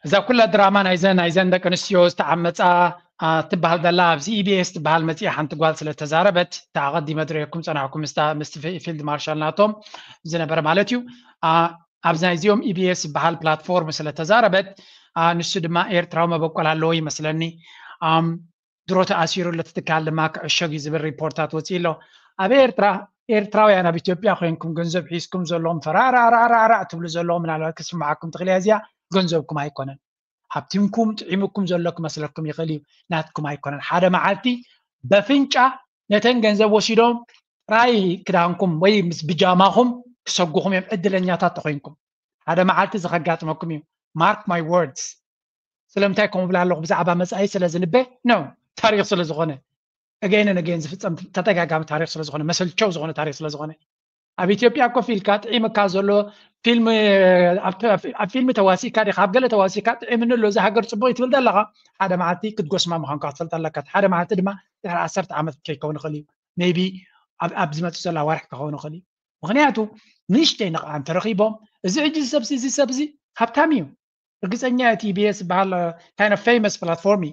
እዛ ኩላ ድራማ ናይዘን ናይዘን ደቂ ኣንስትዮ ዝተዓመፃ ትበሃል ዘላ ኣብዚ ኢቢኤስ ትበሃል መፅኣ ሓንቲ ጓል ስለ ተዛረበት ተኣቐዲመ ድረየኩም ፀናሕኩም ምስቲ ፊልድ ማርሻል ናቶም ዝነበረ ማለት እዩ ኣብዚ ናይዚኦም ኢቢኤስ ዝበሃል ፕላትፎርም ስለ ተዛረበት ንሱ ድማ ኤርትራዊ መበቆል ኣለዎ ይመስለኒ ድሮ ተኣሲሩ ለትትካል ድማ ክዕሸግ እዩ ዝብል ሪፖርታት ወፂ ኣሎ ኣብ ኤርትራ ኤርትራውያን ኣብ ኢትዮጵያ ኮይንኩም ገንዘብ ሒዝኩም ዘለዎም ፈራራራራራ ትብሉ ዘለዎም ምናልባት ክስምዓኩም ትኽእል እያ እዚኣ ገንዘብኩም ኣይኮነን ሃብቲምኩም ጥዒሙኩም ዘሎ ክመስለኩም ይኽእል እዩ ናትኩም ኣይኮነን ሓደ መዓልቲ በፍንጫ ነተን ገንዘብ ወሲዶም ጥራይ ክዳንኩም ወይ ምስ ብጃማኹም ክሰጉኹም እዮም ዕድለኛታት ተኮይንኩም ሓደ መዓልቲ እዚ ከጋጥመኩም እዩ mark my words ስለምንታይ ከምኡ ብላ ኣለኹ ብዛዕባ መፃኢ ስለ ዝንበ no ታሪክ ስለ ዝኾነ again and again ዝፍፀም ተደጋጋሚ ታሪክ ስለ ዝኾነ መሰልቸው ዝኾነ ታሪክ ስለ ዝኾነ ኣብ ኢትዮጵያ ኮፍ ኢልካ ጥዒምካ ዘሎ ፊልም ኣብ ፊልሚ ተዋሲካ ዲካ ኣብ ገለ ተዋሲካ ጥዒምኒ ኣሎ እዚ ሃገር ፅቡቅ ትብል ዘለካ ሓደ መዓልቲ ክትጎስማ ምኳንካ ክትፈልጥ ኣለካ ሓደ መዓልቲ ድማ ድሕሪ ዓሰርተ ዓመት ከይከውን ይኽእል እዩ maybe ኣብ ዝመፅእ ዘሎ ኣዋርሕ ክኸውን ይኽእል እዩ ምክንያቱ ንእሽተይ ንቕዓ እንተረኺቦም እዚ ሕጂ ሰብዚ እዚ ሰብዚ ሃብታም እዩ ርግፀኛ እቲ ኢቢኤስ ዝበሃል kind of famous platform እዩ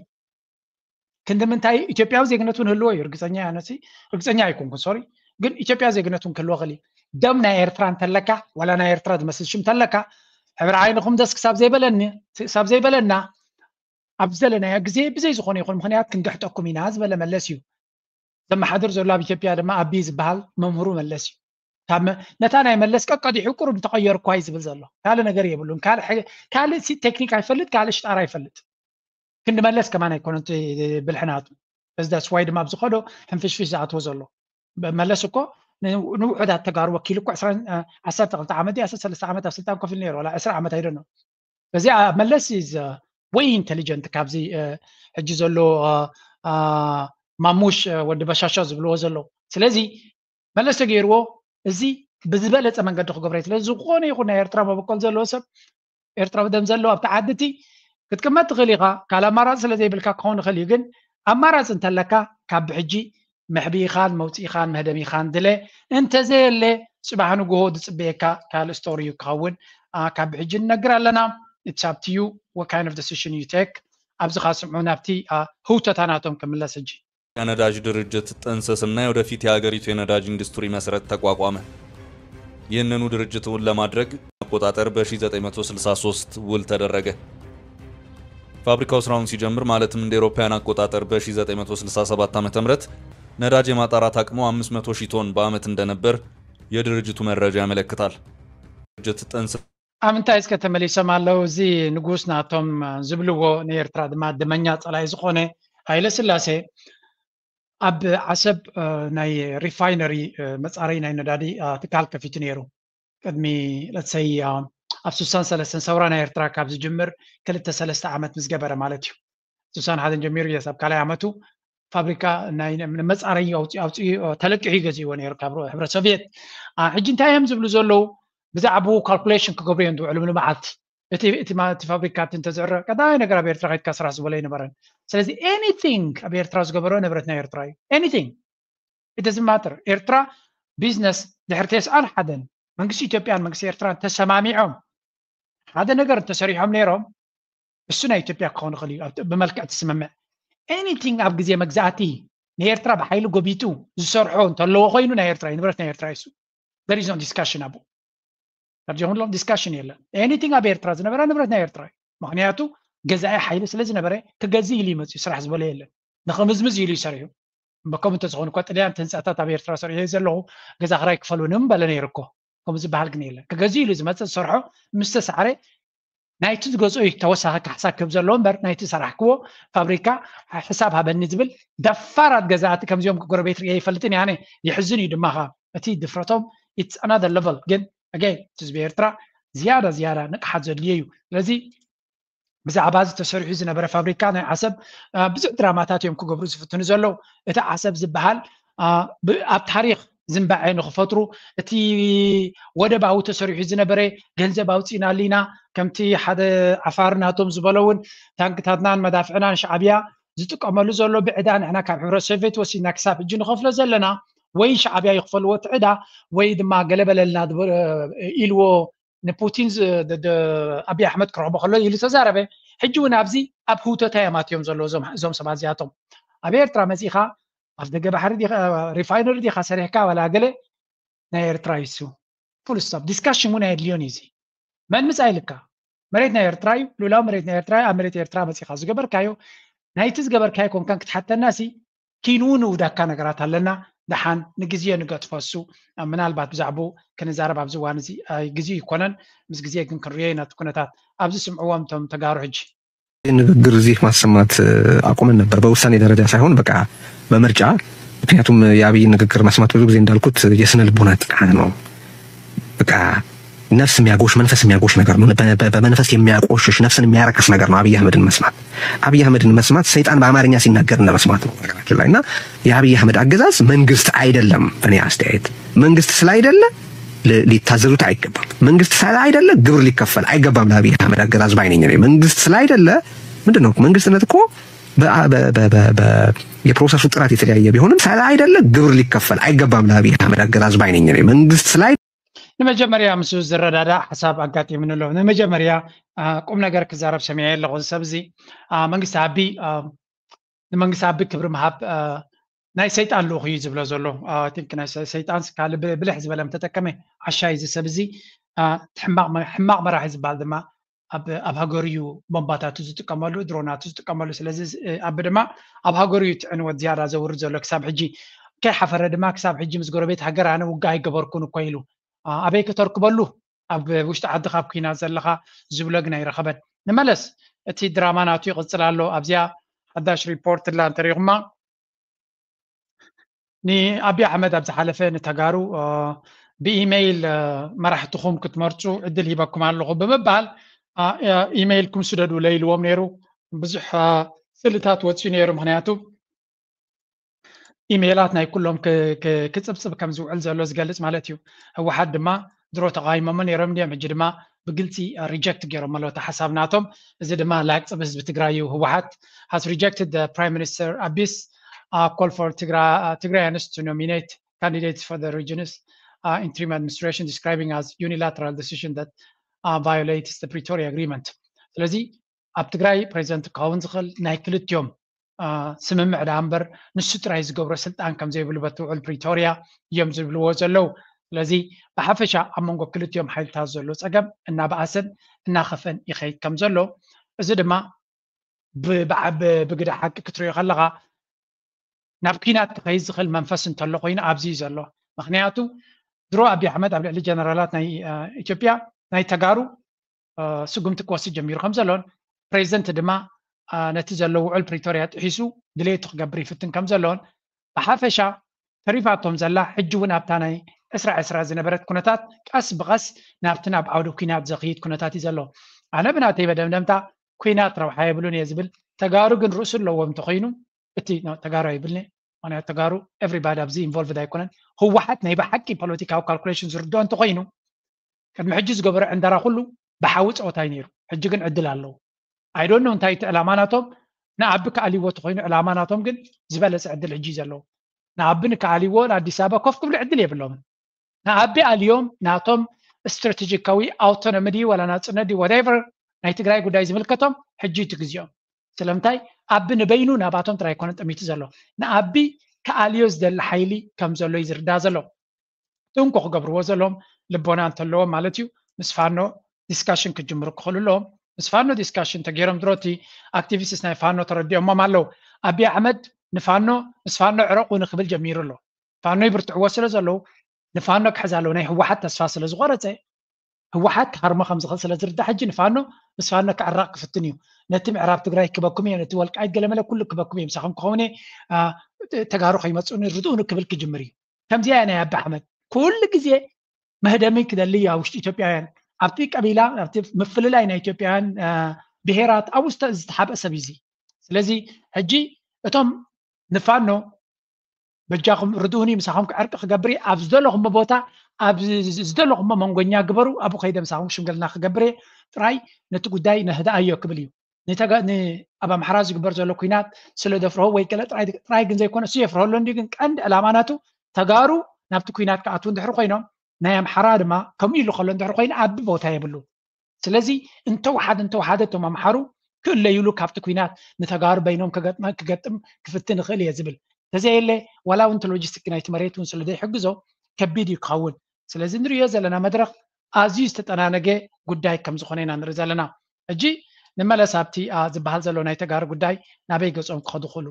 ክንዲ ምንታይ ኢትዮጵያዊ ዜግነት እውን ህልዎ እዩ ርግፀኛ ነሲ ርግፀኛ ኣይኮንኩን sorry ግን ኢትዮጵያ ዜግነት እውን ክህልዎ ክእል ደም ናይ ኤርትራ እንተለካ ዋላ ናይ ኤርትራ ዝመስል ሽም እንተለካ ሕብሪ ዓይንኹም ደስ ክሳብ ዘይበለኒ ክሳብ ዘይበለና ኣብ ዘለናዮ ግዜ ብዘይ ዝኾነ ይኹን ምክንያት ክንግሕጠኩም ኢና ዝበለ መለስ እዩ ዘመሓድር ዘሎ ኣብ ኢትዮጵያ ድማ ኣቢ ዝበሃል መምህሩ መለስ እዩ ነታ ናይ መለስ ቀቀዲሑ ቁሩብ ተቐየርኳ እዩ ዝብል ዘሎ ካልእ ነገር የብሉን ካልእ ሲ ቴክኒክ ኣይፈልጥ ካልእ ሽጣራ ኣይፈልጥ ክንዲ መለስ ከማን ኣይኮነን ብልሕናቱ በዚ that's why ድማ ኣብዚ ከዶ ሕንፍሽፍሽ ዝኣትዎ ዘሎ መለስ እኮ ንውሑዳት ተጋሩ ወኪሉ እኮ ዓሰርተ ክልተ ዓመት ድዩ ዓሰርተ ሰለስተ ዓመት ኣብ ስልጣን ኮፍ ኢሉ ነይሩ ዋላ ዕስራ ዓመት ኣይደኖ በዚኣ መለስ is way intelligent ካብዚ ሕጂ ዘሎ ማሙሽ ወዲ በሻሻ ዝብልዎ ዘለዉ ስለዚ መለስ ተገይርዎ እዚ ብዝበለፀ መንገዲ ክገብረ ስለ ዝኾነ ይኹን ናይ ኤርትራ መበቆል ዘለዎ ሰብ ኤርትራዊ ደም ዘለዎ ኣብቲ ዓዲ እቲ ክትቅመጥ ትኽእል ኢኻ ካልእ ኣማራፂ ስለ ዘይብልካ ክኸውን ይኽእል እዩ ግን ኣማራፂ እንተለካ ካብ ብሕጂ መሕቢኢኻን መውፅኢኻን መህደሚኻን ድለ እንተዘየለ ፅባሕ ንግሆ ዝፅበየካ ካልእ ስቶሪ እዩ ክኸውን ካብ ብሕጂ ንነግር ኣለና it's up to you what kind of decision you take ኣብዚ ካ ስምዑ ናብቲ ህውተታ ናቶም ክምለስ ሕጂ የነዳጅ ድርጅት ጥንስስና የወደፊት የሀገሪቱ የነዳጅ ኢንዱስትሪ መሰረት ተቋቋመ። ይህንኑ ድርጅት እውን ለማድረግ አቆጣጠር በ1963 ውል ተደረገ። ፋብሪካው ስራውን ሲጀምር ማለትም እንደ ኤሮፓያን አቆጣጠር በ1967 ዓ.ም ነዳጅ የማጣራት አቅሙ 500 ሺህ ቶን በአመት እንደነበር የድርጅቱ መረጃ ያመለክታል። ድርጅት ጥንስ ኣብ እንታይ እስከ ተመሊሶም ኣለዉ እዚ ንጉስ ናቶም ዝብልዎ ንኤርትራ ድማ ደመኛ ጸላይ ዝኾነ ሃይለ ስላሴ ኣብ ዓሰብ ናይ ሪፋይነሪ መጻረይ ናይ ነዳዲ ትካል ከፊቱ ነይሩ ቅድሚ ለትሰይ ኣብ ስሳን ሰለስተን ሰውራ ናይ ኤርትራ ካብ ዝጅምር ክልተ ሰለስተ ዓመት ምስ ገበረ ማለት እዩ ስሳን ሓደን ጀሚሩ የስ ኣብ ካልኣይ ዓመቱ ፋብሪካ ናይ መፃረይ ኣውፂኡ ተለቂሑ ገዚእዎ ነይሩ ካብ ሕብረት ሶቪየት ሕጂ እንታይ እዮም ዝብሉ ዘለዉ ብዛዕባኡ ካልኩሌሽን ክገብሩ እዮም ዝውዕሉ ንመዓልቲ እቲ ፋብሪካ እቲ እንተዝዕረ ቀዳማይ ነገር ኣብ ኤርትራ ከድካ ስራሕ ዝበሎ ኣይነበረን ስለዚ anything ኣብ ኤርትራ ዝገበሮ ንብረት ናይ ኤርትራ እዩ anything it doesn't matter ኤርትራ ቢዝነስ ድሕሪ ቴስዓን ሓደን መንግስቲ ኢትዮጵያን መንግስቲ ኤርትራን ተሰማሚዖም ሓደ ነገር እንተሰሪሖም ነይሮም እሱ ናይ ኢትዮጵያ ክኸውን ይኽእል እዩ ብመልክዕ ትስምምዕ anything ኣብ ግዜ መግዛእቲ ንኤርትራ ብሓይሊ ጎቢጡ ዝሰርሖ እንተለዎ ኮይኑ ናይ ኤርትራ ንብረት ናይ ኤርትራ ይሱ there is no discussion ኣብኡ ጀምሎም ዲስካሽን የለን anything ኣብ ኤርትራ ዝነበረ ንብረት ናይ ኤርትራ እዩ ምክንያቱ ገዛኢ ሓይሊ ስለ ዝነበረ ክገዝእ ኢሉ ይመፅኡ ስራሕ ዝበሎ የለን ንክምዝምዝ ኢሉ ይሰርሑ እምበከም እንተዝኾኑ እኳ ጥልያን ህንፃታት ኣብ ኤርትራ ሰሪሑ ዘለኹ ገዛ ክራይ ክፈሉኒ ምበለ ነይሩ እኮ ከምኡ ዝበሃል ግን የለን ክገዝእ ኢሉ ዝመፅእ ዝሰርሖ ምስ ተሳዕረ ናይቲ ዝገዝኦ እዩ ተወሳኺ ካሕሳ ክህብ ዘለዎ እምበር ናይቲ ዝሰራሕክዎ ፋብሪካ ሕሳብ ሃበኒ ዝብል ደፋራት ገዛእቲ ከምዚኦም ጎረቤት ርየ ይፈልጥን ያነ ይሕዝን እዩ ድማ ከዓ እቲ ድፍረቶም it's another level ግን again ህዝቢ ኤርትራ ዝያዳ ዝያዳ ንቕሓት ዘድልዮ እዩ ስለዚ ብዛዕባ እዚ ተሰሪሑ ዝነበረ ፋብሪካ ናይ ዓሰብ ብዙሕ ድራማታት እዮም ክገብሩ ዝፍትኑ ዘለዉ እቲ ዓሰብ ዝበሃል ኣብ ታሪክ ዝንባዐ ንክፈጥሩ እቲ ወደባዊ ተሰሪሑ ዝነበረ ገንዘብ ኣውፂእናሉ ኢና ከምቲ ሓደ ዓፋር ናቶም ዝበሎ እውን ታንክታትናን መዳፍዕናን ሻዕብያ ዝጥቀመሉ ዘሎ ብዕዳ ንሕና ካብ ሕብረት ሶቪየት ወሲድና ክሳብ ሕጂ ንኸፍሎ ዘለና ወይ ሻዕብያ ይኽፈልዎ እቲ ዕዳ ወይ ድማ ገለበለልና ኢልዎ ንፑቲን ኣብይ ኣሕመድ ክረኽቦ ከሎ ኢሉ ተዛረበ ሕጂ እውን ኣብዚ ኣብ ህውተታ እዮም ኣትዮም ዘለዉ እዞም ሰባት እዚኣቶም ኣብ ኤርትራ መፂኻ ኣብ ደገ ባሕሪ ሪፋይነሪ ዲኻ ሰሪሕካ ዋላ ገለ ናይ ኤርትራ ይሱ ፉል ስቶፕ ዲስካሽን እውን ኣየድልዮን እዩ እዚ መን ምፃ ኢልካ መሬት ናይ ኤርትራ እዩ ሉላዊ መሬት ናይ ኤርትራ ኣብ መሬት ኤርትራ መፂኻ ዝገበርካዮ ናይቲ ዝገበርካዮ ኮንካን ክትሓተና ሲ ኪንው ንውዳካ ነገራት ኣለና ደሓን ንግዜ ንገጥፎ እሱ ምናልባት ብዛዕባኡ ክንዛረብ ኣብዚ እዋን እዚ ግዜ ይኮነን ምስ ግዜ ግን ክንርዮ ኢና እቲ ኩነታት ኣብዚ ስምዕዎም እቶም ተጋሩ ሕጂ ንግግር እዚህ ማሰማት አቁመን ነበር በውሳኔ ደረጃ ሳይሆን በቃ በምርጫ ምክንያቱም የአብይ ንግግር መስማት ብዙ ጊዜ እንዳልኩት የስነ ልቦና ጥቃት ነው በቃ ነፍስ የሚያጎሽ መንፈስ የሚያጎሽ ነገር ነው በመንፈስ የሚያቆሽሽ ነፍስን የሚያረክስ ነገር ነው አብይ አህመድን መስማት አብይ አህመድን መስማት ሰይጣን በአማርኛ ሲናገር እንደመስማት ነው ነገራችን ላይ እና የአብይ አህመድ አገዛዝ መንግስት አይደለም በእኔ አስተያየት መንግስት ስላይደለ ሊታዘዙት አይገባም። መንግስት ስላይደለ ግብር ሊከፈል አይገባም። ለአብይ አህመድ አገዛዝ ባይነኝ። መንግስት ስላይደለ ምንድን ነው መንግስትነት እኮ የፕሮሰሱ ጥራት የተለያየ ቢሆንም ስላይደለ ግብር ሊከፈል አይገባም። ለአብይ አህመድ አገዛዝ ባይነኝ። መንግስት ስላይ ንመጀመርያ ምስ ዝረዳዳእ ሓሳብ ኣጋጢምኒ ኣሎ። ንመጀመርያ ቁም ነገር ክዛረብ ሰሚዐ ኣለኹ። እዚ ሰብ እዚ መንግስቲ ኣቢ ንመንግስቲ ኣቢ ክብሪ ምሃብ ናይ ሰይጣን ልኡኽ እዩ ዝብሎ ዘሎ። ቲንክ ናይ ሰይጣን ካልእ ብልሕ ዝበለ ምተጠቀመ ዓሻ እዩ። እዚ ሰብ እዚ ሕማቕ መራሒ ዝበሃል ድማ ኣብ ሃገሩ እዩ ቦምባታቱ ዝጥቀመሉ፣ ድሮናቱ ዝጥቀመሉ። ስለዚ ኣቢ ድማ ኣብ ሃገሩ እዩ ትዕንወት ዝያዳ ዘውርድ ዘሎ ክሳብ ሕጂ። ከይሓፈረ ድማ ክሳብ ሕጂ ምስ ጎረቤት ሃገር ኣነ ውግእ ኣይገበርኩን እኮ ኢሉ ኣበይ ከተርክበሉ ኣብ ውሽጢ ዓዲ ካብ ኩናት ዘለኻ ዝብሎ ግን ኣይረኸበን። ንመለስ፣ እቲ ድራማ ናቱ ይቕፅል ኣሎ። ኣብዚኣ ሓዳሽ ሪፖርት ላ እንተሪኹማ ንኣቢ ኣሕመድ ኣብ ዝሓለፈ ንተጋሩ ብኢሜይል መራሕትኹም ክትመርፁ ዕድል ሂበኩም ኣለኹ ብምባል ኢሜይልኩም ስደዱ ለይልዎም ነይሩ። ብዙሕ ስእልታት ወፂኡ ነይሩ። ምክንያቱ ኢሜይላት ናይ ኩሎም ክፅብፅብ ከም ዝውዕል ዘሎ ዝገልፅ ማለት እዩ። ህወሓት ድማ ድሮ ተቃይሞሞ ነይሮም ድዮም፣ ሕጂ ድማ ብግልፂ ሪጀክት ገይሮም ኣለዉ። እቲ ሓሳብ ናቶም እዚ ድማ ላግፂ ብህዝቢ ትግራይ እዩ። ህወሓት has rejected the Prime Minister Abi's call for Tigrayans to nominate candidates for the region's interim administration, describing as unilateral decision that violates the Pretoria Agreement። ስለዚ ኣብ ትግራይ ፕሬዚደንት ክኸውን ዝኽእል ናይ ክልቲኦም ስምምዕ ዳ እምበር ንሱ ጥራይ ዝገብሮ ስልጣን ከም ዘይብሉ በቲ ውዕል ፕሪቶርያ እዮም ዝብልዎ ዘለዉ። ስለዚ ብሓፈሻ ኣብ መንጎ ክልቲኦም ሓይልታት ዘሎ ፀገም እናበኣሰን እናኸፍአን ይኸይድ ከም ዘሎ፣ እዚ ድማ ብግዳ ሓቂ ክትሪኦ ከለኻ ናብ ኲናት ክኸይድ ዝኽእል መንፈስ እንተሎ ኮይኑ ኣብዚ እዩ ዘሎ። ምክንያቱ ድሮ ኣቢ ኣሕመድ ኣብ ልዕሊ ጀነራላት ናይ ኢትዮጵያ ናይ ተጋሩ ስጉምቲ ክወስድ ጀሚሩ ከም ዘሎን ፕሬዚደንት ድማ ነቲ ዘሎ ውዕል ፕሪቶርያ ጥሒሱ ድሌቱ ክገብር ይፍትን ከም ዘሎን ብሓፈሻ ተሪፋቶም ዘላ ሕጂ እውን ኣብታ ናይ ዕስራ ዕስራ ዝነበረት ኩነታት ቀስ ብቐስ ናብቲ ናብ ዓውዲ ኲናት ዘኽይድ ኩነታት እዩ ዘሎ። ኣነ ብናተይ መደምደምታ ኲናት ረብሓ የብሉን እየ ዝብል። ተጋሩ ግን ርእሱ ኣለዎ እንተኾይኑ እቲ ተጋሩ ኣይብልኒ። ምክንያቱ ተጋሩ ኤቭሪባዲ ኣብዚ ኢንቮልቭድ ኣይኮነን። ህወሓት ናይ ብሓቂ ፖለቲካዊ ካልኩሌሽን ዝርድኦ እንተኾይኑ ቅድሚ ሕጂ ዝገበሮ ዕንደራ ኩሉ ብሓዊ ፀወታ እዩ ነይሩ። ሕጂ ግን ዕድል ኣለዎ። ኣይዶኖ እንታይ እቲ ዕላማ ናቶም ንኣቢ ክኣልይዎ ተኮይኑ ዕላማ ናቶም ግን ዝበለፀ ዕድል ሕጂ እዩ ዘለዎ። ንኣቢ ንክኣልይዎ ንኣዲስ ኣበባ ኮፍ ክብሉ ዕድል የብሎምን። ንኣቢ ኣልዮም ናቶም ስትራቴጂካዊ ኣውቶኖሚ ድዩ ዋላ ናፅነት ድዩ whatever ናይ ትግራይ ጉዳይ ዝምልከቶም ሕጂ እቲ ግዜኦም። ስለምንታይ ኣቢ ንበይኑ ናባቶም ጥራይ ኣይኮነን ጠሚቱ ዘሎ። ንኣቢ ክኣልዮ ዝደሊ ሓይሊ ከም ዘሎ እዩ ዝርዳእ ዘሎ። ጥንቁ ክገብርዎ ዘለዎም ልቦና እንተለዎም ማለት እዩ ምስ ፋኖ ዲስካሽን ክጅምሩ ክኽእሉ ኣለዎም። ምስ ፋኖ ዲስካሽን ተገይሮም ድሮ እቲ ኣክቲቪስትስ ናይ ፋኖ ተረዲኦሞም ኣለዉ። ኣቢ ኣሕመድ ንፋኖ ምስ ፋኖ ዕረቁ ንክብል ጀሚሩ ኣሎ። ፋኖ ይብርትዕዎ ስለ ዘለዉ ንፋኖ ክሕዝ ኣለዎ። ናይ ህወሓት ተስፋ ስለ ዝቆረፀ ህወሓት ክሃርሞ ከም ዝኽእል ስለ ዝርዳእ ሕጂ ንፋኖ ምስ ፋኖ ክዕራቕ ክፍትን እዩ። ነቲ ምዕራብ ትግራይ ክበኩም እየ፣ ነቲ ወልቃይት ገለመለ ኩሉ ክበኩም እየ፣ ምሳኹም ክኸውን እየ፣ ተጋሩ ከይመፅኡኒ ርድኡኒ ክብል ክጅምር እዩ። ከምዚኣ እያ ናይ ኣቢ ኣሕመድ። ኩሉ ግዜ መህደሚ ክደሊ ኣብ ውሽጢ ኢትዮጵያውያን ኣብቲ ቀቢላ ኣብቲ ምፍልላይ ናይ ኢትዮጵያውያን ብሄራት ኣብ ውስጥ ዝተሓብአ ሰብ እዩ። ስለዚ ሕጂ እቶም ንፋኖ በጃኹም ርድኡኒ ምሳኹም ዕርቂ ክገብር እየ፣ ኣብ ዝደለኹሞ ቦታ ኣብ ዝደለኹሞ መንጎኛ ግበሩ፣ ኣብኡ ከይደ ምሳኹም ሽምግልና ክገብር እየ፣ ጥራይ ነቲ ጉዳይ ነህድኣዮ ክብል እዩ። ኣብ ኣምሓራ ዝግበር ዘሎ ኩናት ስለ ደፍርሆ ወይ ገለ ጥራይ ግን ዘይኮነ እሱ የፍርሆ ኣሎ እንዲ ግን ቀንዲ ዕላማ ናቱ ተጋሩ ናብቲ ኩናት ክኣትዉ እንድሕር ኮይኖም ናይ ኣምሓራ ድማ ከምኡ ኢሉ ከሎ እንድሕር ኮይኑ ኣቢ ቦታ የብሉ። ስለዚ እንተወሓደ እንተወሓደ እቶም ኣምሓሩ ክእለዩሉ ካብቲ ኩናት ንተጋሩ በይኖም ክገጥም ክፍትን ይኽእል እየ ዝብል ተዘየለ ዋላ እውን ሎጂስቲክ ናይቲ መሬት እውን ስለ ዘይሕግዞ ከቢድ እዩ ክኸውን። ስለዚ ንሪኦ ዘለና መድረኽ ኣዝዩ ዝተጠናነገ ጉዳይ ከም ዝኾነ ኢና ንርኢ ዘለና። ሕጂ ንመለስ ኣብቲ ዝበሃል ዘሎ ናይ ተጋሩ ጉዳይ ናበይ ገጾም ክኸዱ ክእሉ።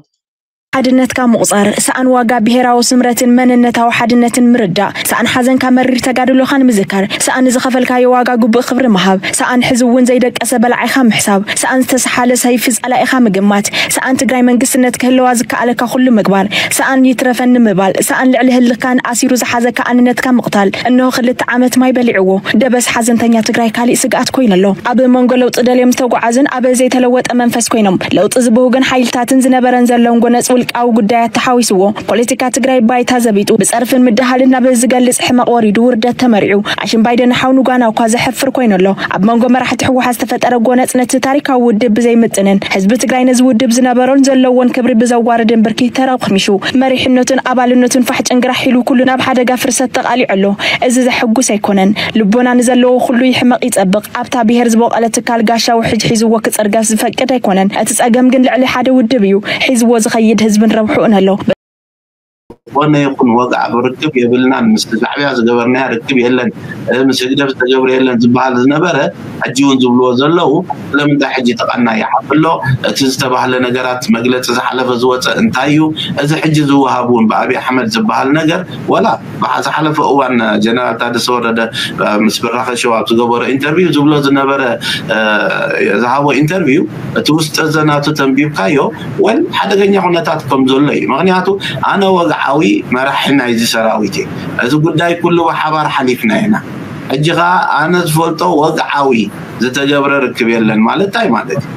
ሓድነትካ ምቑፃር፣ ሰኣን ዋጋ ብሄራዊ ስምረትን መንነታዊ ሓድነትን ምርዳእ፣ ሰኣን ሓዘንካ መሪር ተጋድሎኻን ምዝካር፣ ሰኣን ንዝኸፈልካዮ ዋጋ ግቡእ ክብሪ ምሃብ፣ ሰኣን ሕዚ እውን ዘይደቀሰ በላዒኻ ምሕሳብ፣ ሰኣን ዝተሰሓለ ሰይፊ ጸላኢኻ ምግማት፣ ሰኣን ትግራይ መንግስትነት ክህልዋ ዝከኣለካ ኩሉ ምግባር፣ ሰኣን ይትረፈኒ ምባል፣ ሰኣን ልዕሊ ህልኻን ኣሲሩ ዝሓዘካ ኣንነትካ ምቕታል። እንሆ ክልተ ዓመት ማይ በሊዕዎ ደበስ ሓዘንተኛ ትግራይ ካሊእ ስግኣት ኮይኑ ኣሎ። ኣብ መንጎ ለውጢ ደልዮም ዝተጓዓዙን ኣብ ዘይተለወጠ መንፈስ ኮይኖም ለውጢ ዝብህጉን ሓይልታትን ዝነበረን ዘሎን ጎነጽ ውልቃዊ ጉዳያት ተሓዊስዎ ፖለቲካ ትግራይ ባይታ ዘቢጡ ብፀርፍን ምድሃልን ናብ ዝገልፅ ሕመቕ ወሪዱ ውርደት ተመሪዑ ኣሽምባይ ደንሓው ንጓና እኳ ዘሕፍር ኮይኑ ኣሎ። ኣብ መንጎ መራሕቲ ህወሓት ዝተፈጠረ ጎነፅ ነቲ ታሪካዊ ውድብ ብዘይምጥንን ህዝቢ ትግራይ ነዚ ውድብ ዝነበሮን ዘለዎን ክብሪ ብዘዋርድን ብርኪ ተረኽሚሹ መሪሕነቱን ኣባልነቱን ፋሕ ጭንግራሕ ኢሉ ኩሉ ናብ ሓደጋ ፍርሰት ተቓሊዑ ኣሎ። እዚ ዘሐጉስ ኣይኮነን። ልቦና ንዘለዎ ኩሉ ይሕመቕ ይጸብቕ። ኣብታ ብሄር ዝበቖለ ትካል ጋሻ ውሕጅ ሒዝዎ ክጸርገፍ ዝፈቅድ ኣይኮነን። እቲ ጸገም ግን ልዕሊ ሓደ ውድብ እዩ ሒዝዎ ዝኸይድ ህዝብን ረብሕኡን ኣሎ። ዝኾነ ይኹን ወግዓዊ ርክብ የብልናን፣ ምስ ሻዕብያ ዝገበርናዮ ርክብ የለን፣ ምስ ህግደፍ ዝተገብረ የለን ዝበሃል ዝነበረ፣ ሕጂ እውን ዝብልዎ ዘለዉ፣ ስለምንታይ ሕጂ ተቐናይሓ ኣሎ? እቲ ዝተባህለ ነገራት መግለፂ ዝሓለፈ ዝወፀ እንታይ እዩ? እዚ ሕጂ ዝወሃብ እውን ብኣብይ ኣሕመድ ዝበሃል ነገር ወላ ብሓ-፣ ዝሓለፈ እዋን ጀነራል ታደሰ ወረደ፣ እ፣ ምስ ብራኸ ሸው ኣብ ዝገበሮ ኢንተርቪው ዝብሎ ዝነበረ፣ እ፣ ዝሃቦ ኢንተርቪው እቲ ውስጠ ዘናቱ ተንቢብካዮ ወል ሓደገኛ ኩነታት ከም ዘሎ እዩ። ምኽንያቱ ኣነ ወግዓዊ መራሒ ናይዚ ሰራዊት እየ። እዚ ጉዳይ ኩሉ ብሓባር ሓሊፍና ኢና። ሕጂ ኸዓ ኣነ ዝፈልጦ ወግዓዊ ዝተገብረ ርክብ የለን ማለት እንታይ ማለት እዩ?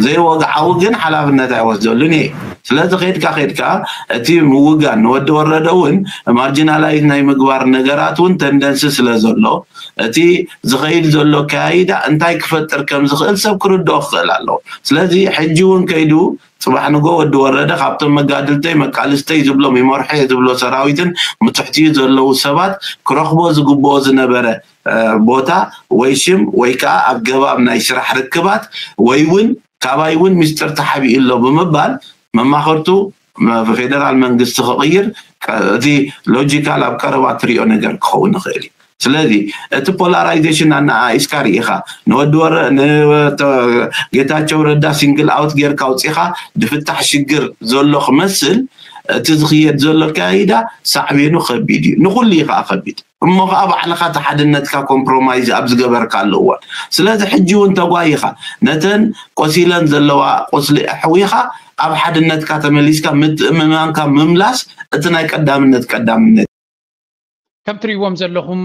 ዘይወግዓዊ ግን ሓላፍነት ኣይወስደሉን እየ። ስለዚ ኸይድካ ኸይድካ እቲ ምውጋን ንወዲ ወረደ እውን ማርጂናላይዝ ናይ ምግባር ነገራት እውን ተንደንሲ ስለ ዘሎ እቲ ዝኸይድ ዘሎ ኣካያይዳ እንታይ ክፈጥር ከም ዝኽእል ሰብ ክርድኦ ክኽእል ኣለዎ። ስለዚ ሕጂ እውን ከይዱ ፅባሕ ንጎ ወዲ ወረደ ካብቶም መጋድልተይ መቃልስተይ ዝብሎም ይመርሖ እየ ዝብሎ ሰራዊትን ምትሕትኡ ዘለዉ ሰባት ክረኽቦ ዝግብኦ ዝነበረ፣ እ፣ ቦታ ወይ ሽም ወይ ከዓ ኣገባብ ናይ ስራሕ ርክባት ወይ እውን ካባይ እውን ሚስጥር ተሓቢኡ ኣሎ ብምባል መማኸርቱ መ-፣ ፌደራል መንግስቲ ክቕይር ቀ-፣ እቲ ሎጂካል ኣብ ቀረባ ትሪኦ ነገር ክኸውን ይኽእል እዩ። ስለዚ እቲ ፖላራይዜሽን ኣነኣኢስካ ርኢኻ ንወዲ ወረ-፣ ን-፣ ተ-፣ ጌታቸው ረዳ ሲንግል ኣውት ጌርካ ኣውፂኻ ድፍታሕ ሽግር ዘሎ ክመስል እቲ ዝኽየድ ዘሎ ኣካያይዳ ሳዕቤኑ ከቢድ እዩ። ንኹሉ እዩ ከዓ ከቢድ። እሞ ከዓ ባዕልኻ እቲ ሓድነትካ ኮምፕሮማይዝ ኣብ ዝገበርካሉ እዋን። ስለዚ ሕጂ እውን ተጓይኻ ነተን ቆሲለን ዘለዋ ቁስሊ ኣሕዊኻ ኣብ ሓድነትካ ተመሊስካ ምትእምማንካ ምምላስ እቲ ናይ ቀዳምነት ቀዳምነት። ከም ትሪእዎም ዘለኹም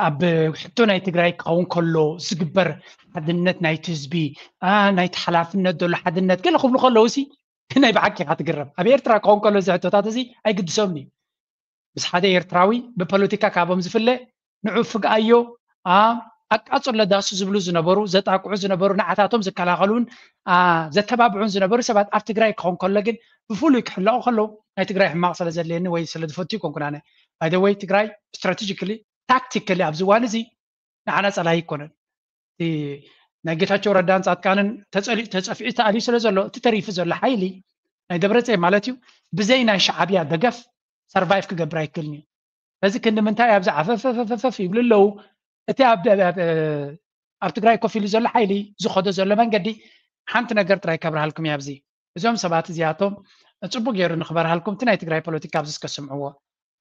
ኣብ ሕቶ ናይ ትግራይ ክኸውን ከሎ ዝግበር ሓድነት ናይቲ ህዝቢ፣ አ፣ ናይቲ ሓላፍነት ዘሎ ሓድነት ገለ ክብሉ ከለዉ ሲ ናይ ብሓቂ ኢኻ ትግረም። ኣብ ኤርትራ ክኸውን ከሎ እዚ ሕቶታት እዚ ኣይግድሶምን እዩ። ምስ ሓደ ኤርትራዊ ብፖለቲካ ካቦም ዝፍለ ንዑ ፍግኣዮ፣ አ፣ ኣቃጽሎ ዳሱ ዝብሉ ዝነበሩ፣ ዘጣቅዑ ዝነበሩ፣ ንዓታቶም ዝከላኸሉን፣ አ፣ ዘተባብዑን ዝነበሩ ሰባት ኣብ ትግራይ ክኸውን ከሎ ግን ብፍሉይ ክሕለቑ ከለዉ ናይ ትግራይ ሕማቕ ስለ ዘድልየኒ ወይ ስለ ዝፈቱ ይኮንኩን ኣነ። By the way ትግራይ ስትራቴጂካሊ ታክቲካሊ ኣብዚ እዋን እዚ ንዓና ጸላኢ ኣይኮነን። እቲ ናይ ጌታቸው ረዳን ጻድቃንን ተጸሊ-፣ ተጸፊዑ ተኣልዩ ስለ ዘሎ እቲ ተሪፉ ዘሎ ሓይሊ ናይ ደብረጽዮን ማለት እዩ ብዘይ ናይ ሻዕብያ ደገፍ ሰርቫይቭ ክገብር ኣይክእልን እዩ። በዚ ክንዲ ምንታይ ኣብዚ ዓፈፈፈፈፍ ይብሉ ኣለዉ። እቲ ኣብ፣ ኣብ፣ ኣብ፣ ኣብ ትግራይ ኮፍ ኢሉ ዘሎ ሓይሊ ዝኸዶ ዘሎ መንገዲ ሓንቲ ነገር ጥራይ ከብርሃልኩም እየ ኣብዚ። እዞም ሰባት እዚኣቶም ጽቡቅ ገይሩ ንኽበርሃልኩም እቲ ናይ ትግራይ ፖለቲካ ኣብዚ እስከ ስምዕዎ።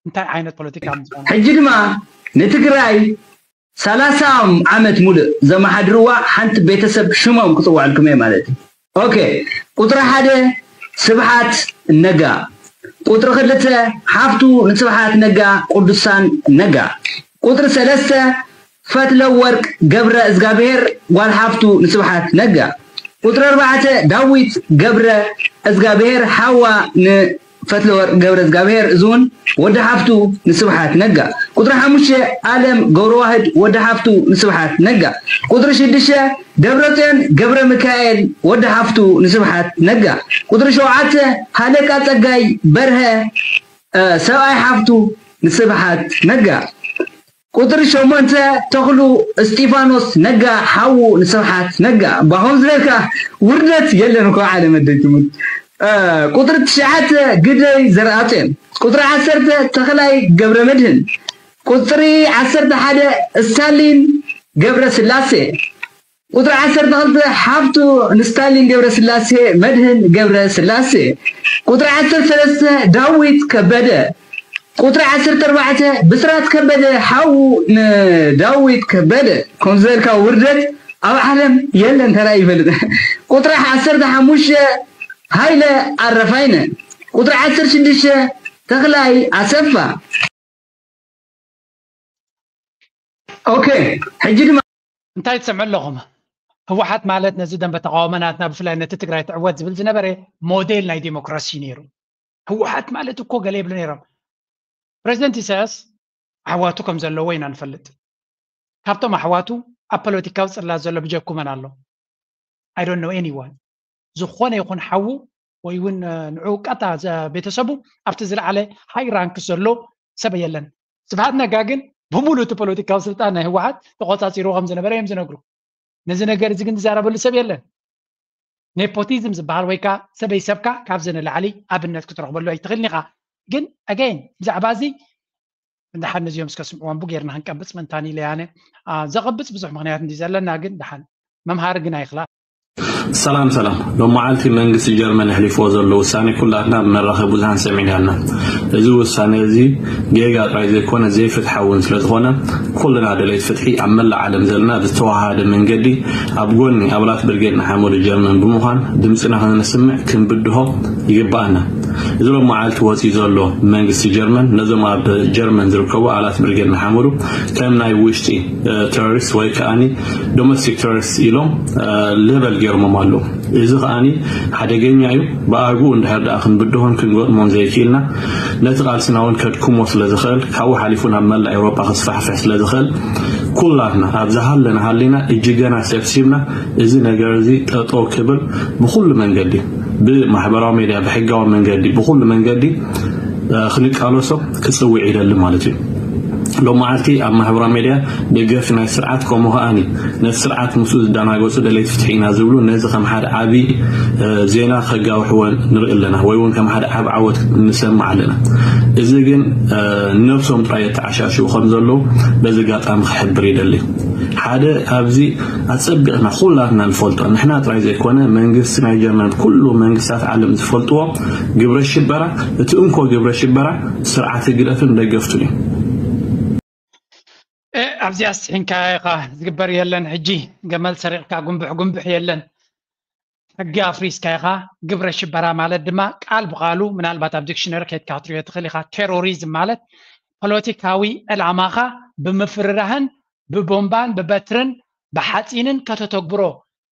እንታይ ዓይነት ፖለቲካ ምዃኑ። ሕጂ ድማ ንትግራይ ሰላሳ ዓመት ሙሉእ ዘመሓድርዋ ሓንቲ ቤተሰብ ሽሞም ክጽውዐልኩም እየ ማለት እዩ። ኦኬ፣ ቁጽሪ ሓደ ስብሓት ነጋ፣ ቁጽሪ ክልተ ሓፍቱ ንስብሓት ነጋ ቅዱሳን ነጋ፣ ቁጽሪ ሰለስተ ፈትለ ወርቅ ገብረ እዝጋብሔር ጓል ሓፍቱ ንስብሓት ነጋ፣ ቁጽሪ ኣርባዕተ ዳዊት ገብረ እዝጋብሔር ሓዋ ንፈትለ ወርቅ ገብረ እዝጋብሔር እዚ እውን ወዲ ሓፍቱ ንስብሓት ነጋ፣ ቁጽሪ ሓሙሽተ ኣለም ገብረዋህድ ወዲ ሓፍቱ ንስብሓት ነጋ፣ ቁጽሪ ሽዱሽተ ደብረጽዮን ገብረ ሚካኤል ወዲ ሓፍቱ ንስብሓት ነጋ፣ ቁጽሪ ሸውዓተ ሃለቃ ጸጋይ በርሀ፣ እ፣ ሰብኣይ ሓፍቱ ንስብሓት ነጋ፣ ቁጽሪ ሸሞንተ ተኽሉ እስጢፋኖስ ነጋ ሓዉ ንስብሓት ነጋ። ባኹም ዝበልካ ውርደት የለን እኮ ዓለም ኣደይ ትሙት። እ፣ ቁጽሪ ትሽዓተ ግደይ ዘርኣጽዮን፣ ቁጽሪ ዓሰርተ ተኽላይ ገብረ መድህን፣ ቁጽሪ ዓሰርተ ሓደ ስታሊን ገብረ ስላሴ፣ ቁጽሪ ዓሰርተ ክልተ ሓፍቱ ንስታሊን ገብረ ስላሴ መድህን ገብረ ስላሴ፣ ቁጽሪ ዓሰርተ ሰለስተ ዳዊት ከበደ፣ ቁጽሪ ዓሰርተ ኣርባዕተ ብስራት ከበደ ሓዉ ንዳዊት ከበደ። ከም ዝበልካ ውርደት ኣብ ዓለም የለን፣ ተራእዩ ይፈልጥ። ቁጽሪ ዓሰርተ ሓሙሽተ ሃይለ ኣረፋይነ፣ ቁጽሪ ዓሰርተ ሽዱሽተ ተኽላይ ኣሰፋ። ኦኬ፣ ሕጂ ድማ እንታይ ትሰምዑ ኣለኹም? ህወሓት ማለት ነዚ ደንበ ተቃውሞ ናትና ብፍላይ ነቲ ትግራይ ትዕወት ዝብል ዝነበረ ሞዴል ናይ ዲሞክራሲ እዩ ነይሩ። ህወሓት ማለት እኮ ገለ ይብሉ ነይሮም። ፕሬዚደንት ኢሳያስ ኣሕዋቱ ከም ዘለዎ ኢና ንፈልጥ። ካብቶም ኣሕዋቱ ኣብ ፖለቲካዊ ጽላት ዘሎ ብጀኩመን ኣሎ። I don't know anyone። ዝኾነ ይኹን ሓዉ ወይ እውን ንዑ ቀጣ ቤተሰቡ ኣብቲ ዝለዓለ ሃይ ራንክ ዘሎ ሰብ የለን። ስብሓት ነጋ ግን ብሙሉ እቲ ፖለቲካዊ ስልጣን ናይ ህወሓት ተቆፃፂሩ ከም ዝነበረ እዮም ዝነግሩ። ነዚ ነገር እዚ ግን ዝዛረበሉ ሰብ የለን። ኔፖቲዝም ዝበሃል ወይ ከዓ ሰበይ ሰብካ ካብዚ ንላዕሊ ኣብነት ክትረኽበሉ ኣይትኽእልን ኢኻ። ግን ኣገይን ብዛዕባ እዚ ደሓን ነዚኦም እስከ ስምዕዎም ቡ ጌርና ክንቀብፅ ምእንታን ኢለ ያነ ዘቐብፅ ብዙሕ ምክንያት እንዲ ዘለና ግን ደሓን መምሃሪ ግን ኣይኽላ። ሰላም ሰላም። ሎመዓልቲ መንግስቲ ጀርመን ኣሕሊፍዎ ዘሎ ውሳኔ ኩላትና ብመራኸቢ ብዙሃን ሰሚዕና ኣለና። እዚ ውሳኔ እዚ ጌጋ ጥራይ ዘይኮነ ዘይፍትሓውን ስለዝኾነ ኩልና ደለይቲ ፍትሒ ኣብ መላእ ዓለም ዘለና ብዝተዋሃደ መንገዲ ኣብ ጎኒ ኣባላት ብርጌድ ንሓመዱ ጀርመን ብምዃን ድምፅና ከነስምዕ ክንብድሆ ይግባኣና። እዚ ሎመዓልቲ ወፂኡ ዘሎ መንግስቲ ጀርመን ነዞም ኣብ ጀርመን ዝርከቡ ኣባላት ብርጌድ ንሓመዱ ከም ናይ ውሽጢ ተሮሪስት ወይ ከዓኒ ዶሜስቲክ ተሮሪስት ኢሎም ሌበል ገይሮሞም ኣለዉ። እዚ ከዓኒ ሓደገኛ እዩ። ብኣግኡ እንድሕር ደኣ ክንብድሆን ክንገጥሞን ዘይክኢልና ነቲ ቃልስና እውን ከድክሞ ስለ ዝኽእል ካብኡ ሓሊፉ ናብ መላእ ኤውሮጳ ክስፋሕፍሕ ስለ ዝኽእል ኩላትና ኣብ ዝሃለና ሃሊና እጅገና ሰብሲብና እዚ ነገር እዚ ጠጠው ክብል ብኹሉ መንገዲ ብማሕበራዊ ሜድያ ብሕጋዊ መንገዲ ብኹሉ መንገዲ ክንቃለሶ ክፅውዕ ይደሊ ማለት እዩ። ሎመዓልቲ ኣብ ማሕበራዊ ሜድያ ደገፍቲ ናይ ስርዓት ከምኡ ከዓኒ ነቲ ስርዓት ምስኡ ዝደናገፁ ደለይቲ ፍትሒ ኢና ዝብሉ ነዚ ከም ሓደ ዓብዪ ዜና ከጋውሕዎ ንርኢ ኣለና ወይ እውን ከም ሓደ ዓብ ዓወት ንሰምዕ ኣለና። እዚ ግን ነብሶም ጥራይ የተዓሻሽዉ ከም ዘለዉ በዚ ኣጋጣሚ ክሕብር ይደሊ። ሓደ ኣብዚ ኣፀቢቕና ኩላትና ንፈልጦ ንሕና ጥራይ ዘይኮነ መንግስቲ ናይ ጀርመን ኩሉ መንግስታት ዓለም ዝፈልጥዎ ግብረ ሽበራ እቲ እንኮ ግብረ ሽበራ ስርዓት ህግደፍን ደገፍቱን እዩ። ኣብዚኣ ስሒንካ ኢኻ ዝግበር የለን። ሕጂ ገመል ሰሪቕካ ጉንብሕ ጉንብሕ የለን። ሕጊ ኣፍሪስካ ኢኻ። ግብረ ሽበራ ማለት ድማ ቃል ብቃሉ ምናልባት ኣብ ዲክሽነሪ ከይድካ ክትሪኦ ትኽእል ኢኻ። ቴሮሪዝም ማለት ፖለቲካዊ ዕላማኻ ብምፍርራህን ብቦምባን ብበትርን ብሓፂንን ከተተግብሮ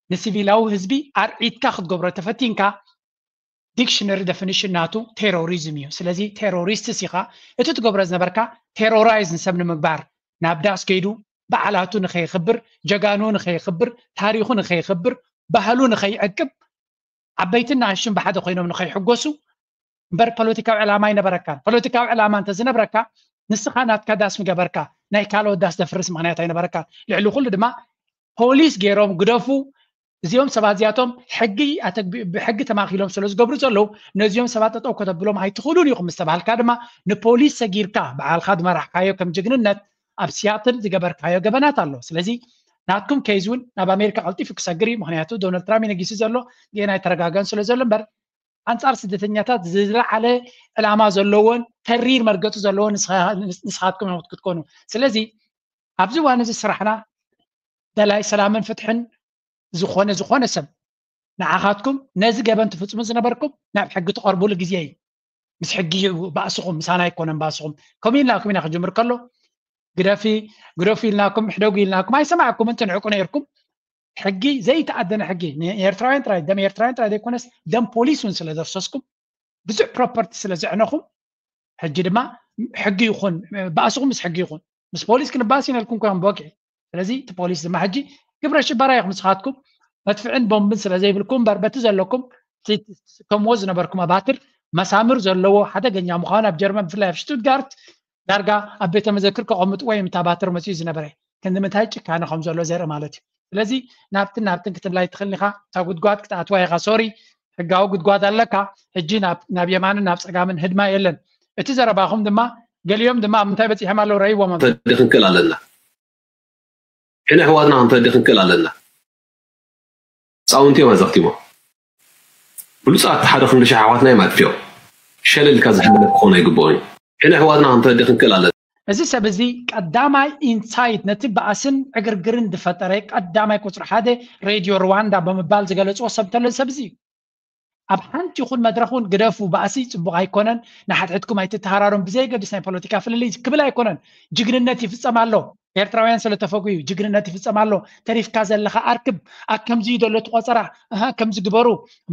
ንሲቪላዊ ህዝቢ ኣርዒትካ ክትገብሮ ተፈቲንካ ዲክሽነሪ ደፊኒሽን ናቱ ቴሮሪዝም እዩ። ስለዚ ቴሮሪስት ሲኻ እቲ ትገብሮ ዝነበርካ ቴሮራይዝ ንሰብ ንምግባር ናብ ዳስ ከይዱ በዓላቱ ንኸይኽብር ጀጋኑ ንኸይኽብር ታሪኹ ንኸይኽብር ባህሉ ንኸይዕቅብ ዓበይትን ንኣሽቱን ብሓደ ኮይኖም ንኸይሕጎሱ እምበር ፖለቲካዊ ዕላማ ኣይነበረካን። ፖለቲካዊ ዕላማ እንተዝነብረካ ንስኻ ናትካ ዳስ ምገበርካ ናይ ካልኦት ዳስ ደፍርስ ምኽንያት ኣይነበረካን። ልዕሊ ኩሉ ድማ ፖሊስ ገይሮም ግደፉ እዚኦም ሰባት እዚኣቶም ሕጊ ኣተግቢ- ብሕጊ ተማኺሎም ስለ ዝገብሩ ዘለዉ ነዚኦም ሰባት ጠጠው ከተብሎም ኣይትኽእሉን ኢኹም ምስ ተባሃልካ ድማ ንፖሊስ ሰጊርካ በዓልካ ዝመራሕካዮ ከም ጅግንነት ኣብ ሲያትል ዝገበርካዮ ገበናት ኣሎ። ስለዚ ናትኩም ኬዝ እውን ናብ ኣሜሪካ ቀልጢፉ ክሰግር እዩ። ምክንያቱ ዶናልድ ትራምፕ እዩ ነጊሱ ዘሎ ግን ኣይተረጋገን ስለ ዘሎ እምበር ኣንጻር ስደተኛታት ዝለዓለ ዕላማ ዘለዎን ተሪር መርገፂ ዘለዎን ንስኻትኩም ኢኹም ክትኮኑ። ስለዚ ኣብዚ እዋን እዚ ስራሕና ደላይ ሰላምን ፍትሕን ዝኾነ ዝኾነ ሰብ ንዓኻትኩም ነዚ ገበን ትፍፅሙ ዝነበርኩም ናብ ሕጊ ትቐርቡሉ ግዜ እዩ። ምስ ሕጊ ባእስኹም ምሳና ኣይኮነን ባእስኹም። ከምኡ ኢልናኩም ኢና ክጅምር ከሎ ግደፊ ግደፉ ኢልናኩም ሕደጉ ኢልናኩም ኣይሰማዕኩምን ትንዕቁ ነይርኩም። ሕጊ ዘይተኣደነ ሕጊ ንኤርትራውያን ጥራይ ደም ኤርትራውያን ጥራይ ዘይኮነስ ደም ፖሊስ እውን ስለ ዘፍሰስኩም ብዙሕ ፕሮፐርቲ ስለ ዘዕነኹም ሕጂ ድማ ሕጊ ይኹን ባእስኹም ምስ ሕጊ ይኹን ምስ ፖሊስ ክንባስ ኢነልኩም ኮይኖም ብወግዒ። ስለዚ እቲ ፖሊስ ድማ ሕጂ ግብረ ሽበራ ኢኹም ንስኻትኩም መድፍዕን ቦምብን ስለ ዘይብልኩም እምበር በቲ ዘለኩም ከምዎ ዝነበርኩም ኣባትር መሳምር ዘለዎ ሓደገኛ ምዃኑ ኣብ ጀርመን ብፍላይ ኣብ ሽቱትጋርት ዳርጋ ኣብ ቤተ መዘክር ከቐምጥዎ እዮም እቲ ኣባትር መፅኡ ዝነበረ ክንዲ ምንታይ ጭካነ ከም ዘሎ ዘርኢ ማለት እዩ። ስለዚ ናብትን ናብትን ክትብላ ይትኽእል ኢኻ። እታ ጉድጓድ ክትኣትዋ ኢኻ። ሶሪ ሕጋዊ ጉድጓድ ኣለካ። ሕጂ ናብ የማንን ናብ ፀጋምን ህድማ የለን። እቲ ዘረባኹም ድማ ገሊኦም ድማ ኣብ ምንታይ በፂሖም ኣለዉ ረእይዎም። ክንክእል ኣለና። ሕነ ኣሕዋትና ክንፈዲ ክንክእል ኣለና። ህፃውንቲ እዮም ኣዘኽቲሞም። ብሉፃት ሓደ ክንዲ ሸሕ ኣሕዋትና እዮም ኣጥፊኦም። ሸለል ኢልካ ዝሕለፍ ክኾን ኣይግብኦን እዩ። ሕነ ኣሕዋትና ክንፈዲ ክንክእል ኣለና። እዚ ሰብ እዚ ቀዳማይ ኢንሳይት ነቲ ባእስን ዕግርግርን ዝፈጠረ ቀዳማይ ቁፅሪ ሓደ ሬድዮ ሩዋንዳ ብምባል ዝገለፅዎ ሰብ እንተሎ እዚ ሰብ እዚ እዩ። ኣብ ሓንቲ ይኹን መድረኽ እውን ግደፉ፣ ባእሲ ፅቡቕ ኣይኮነን፣ ንሓድሕድኩም ኣይትተሃራረሙ፣ ብዘየገድስ ናይ ፖለቲካ ፍልልይ ክብል ኣይኮነን። ጅግንነት ይፍፀም ኣሎ፣ ኤርትራውያን ስለተፈጉዩ ጅግንነት ይፍፀም ኣሎ። ተሪፍካ ዘለኻ ኣርክብ፣ ኣብ ከምዚ እዩ ዘሎ እቲ ቆፀራ፣ እህ፣ ከምዚ ግበሩ፣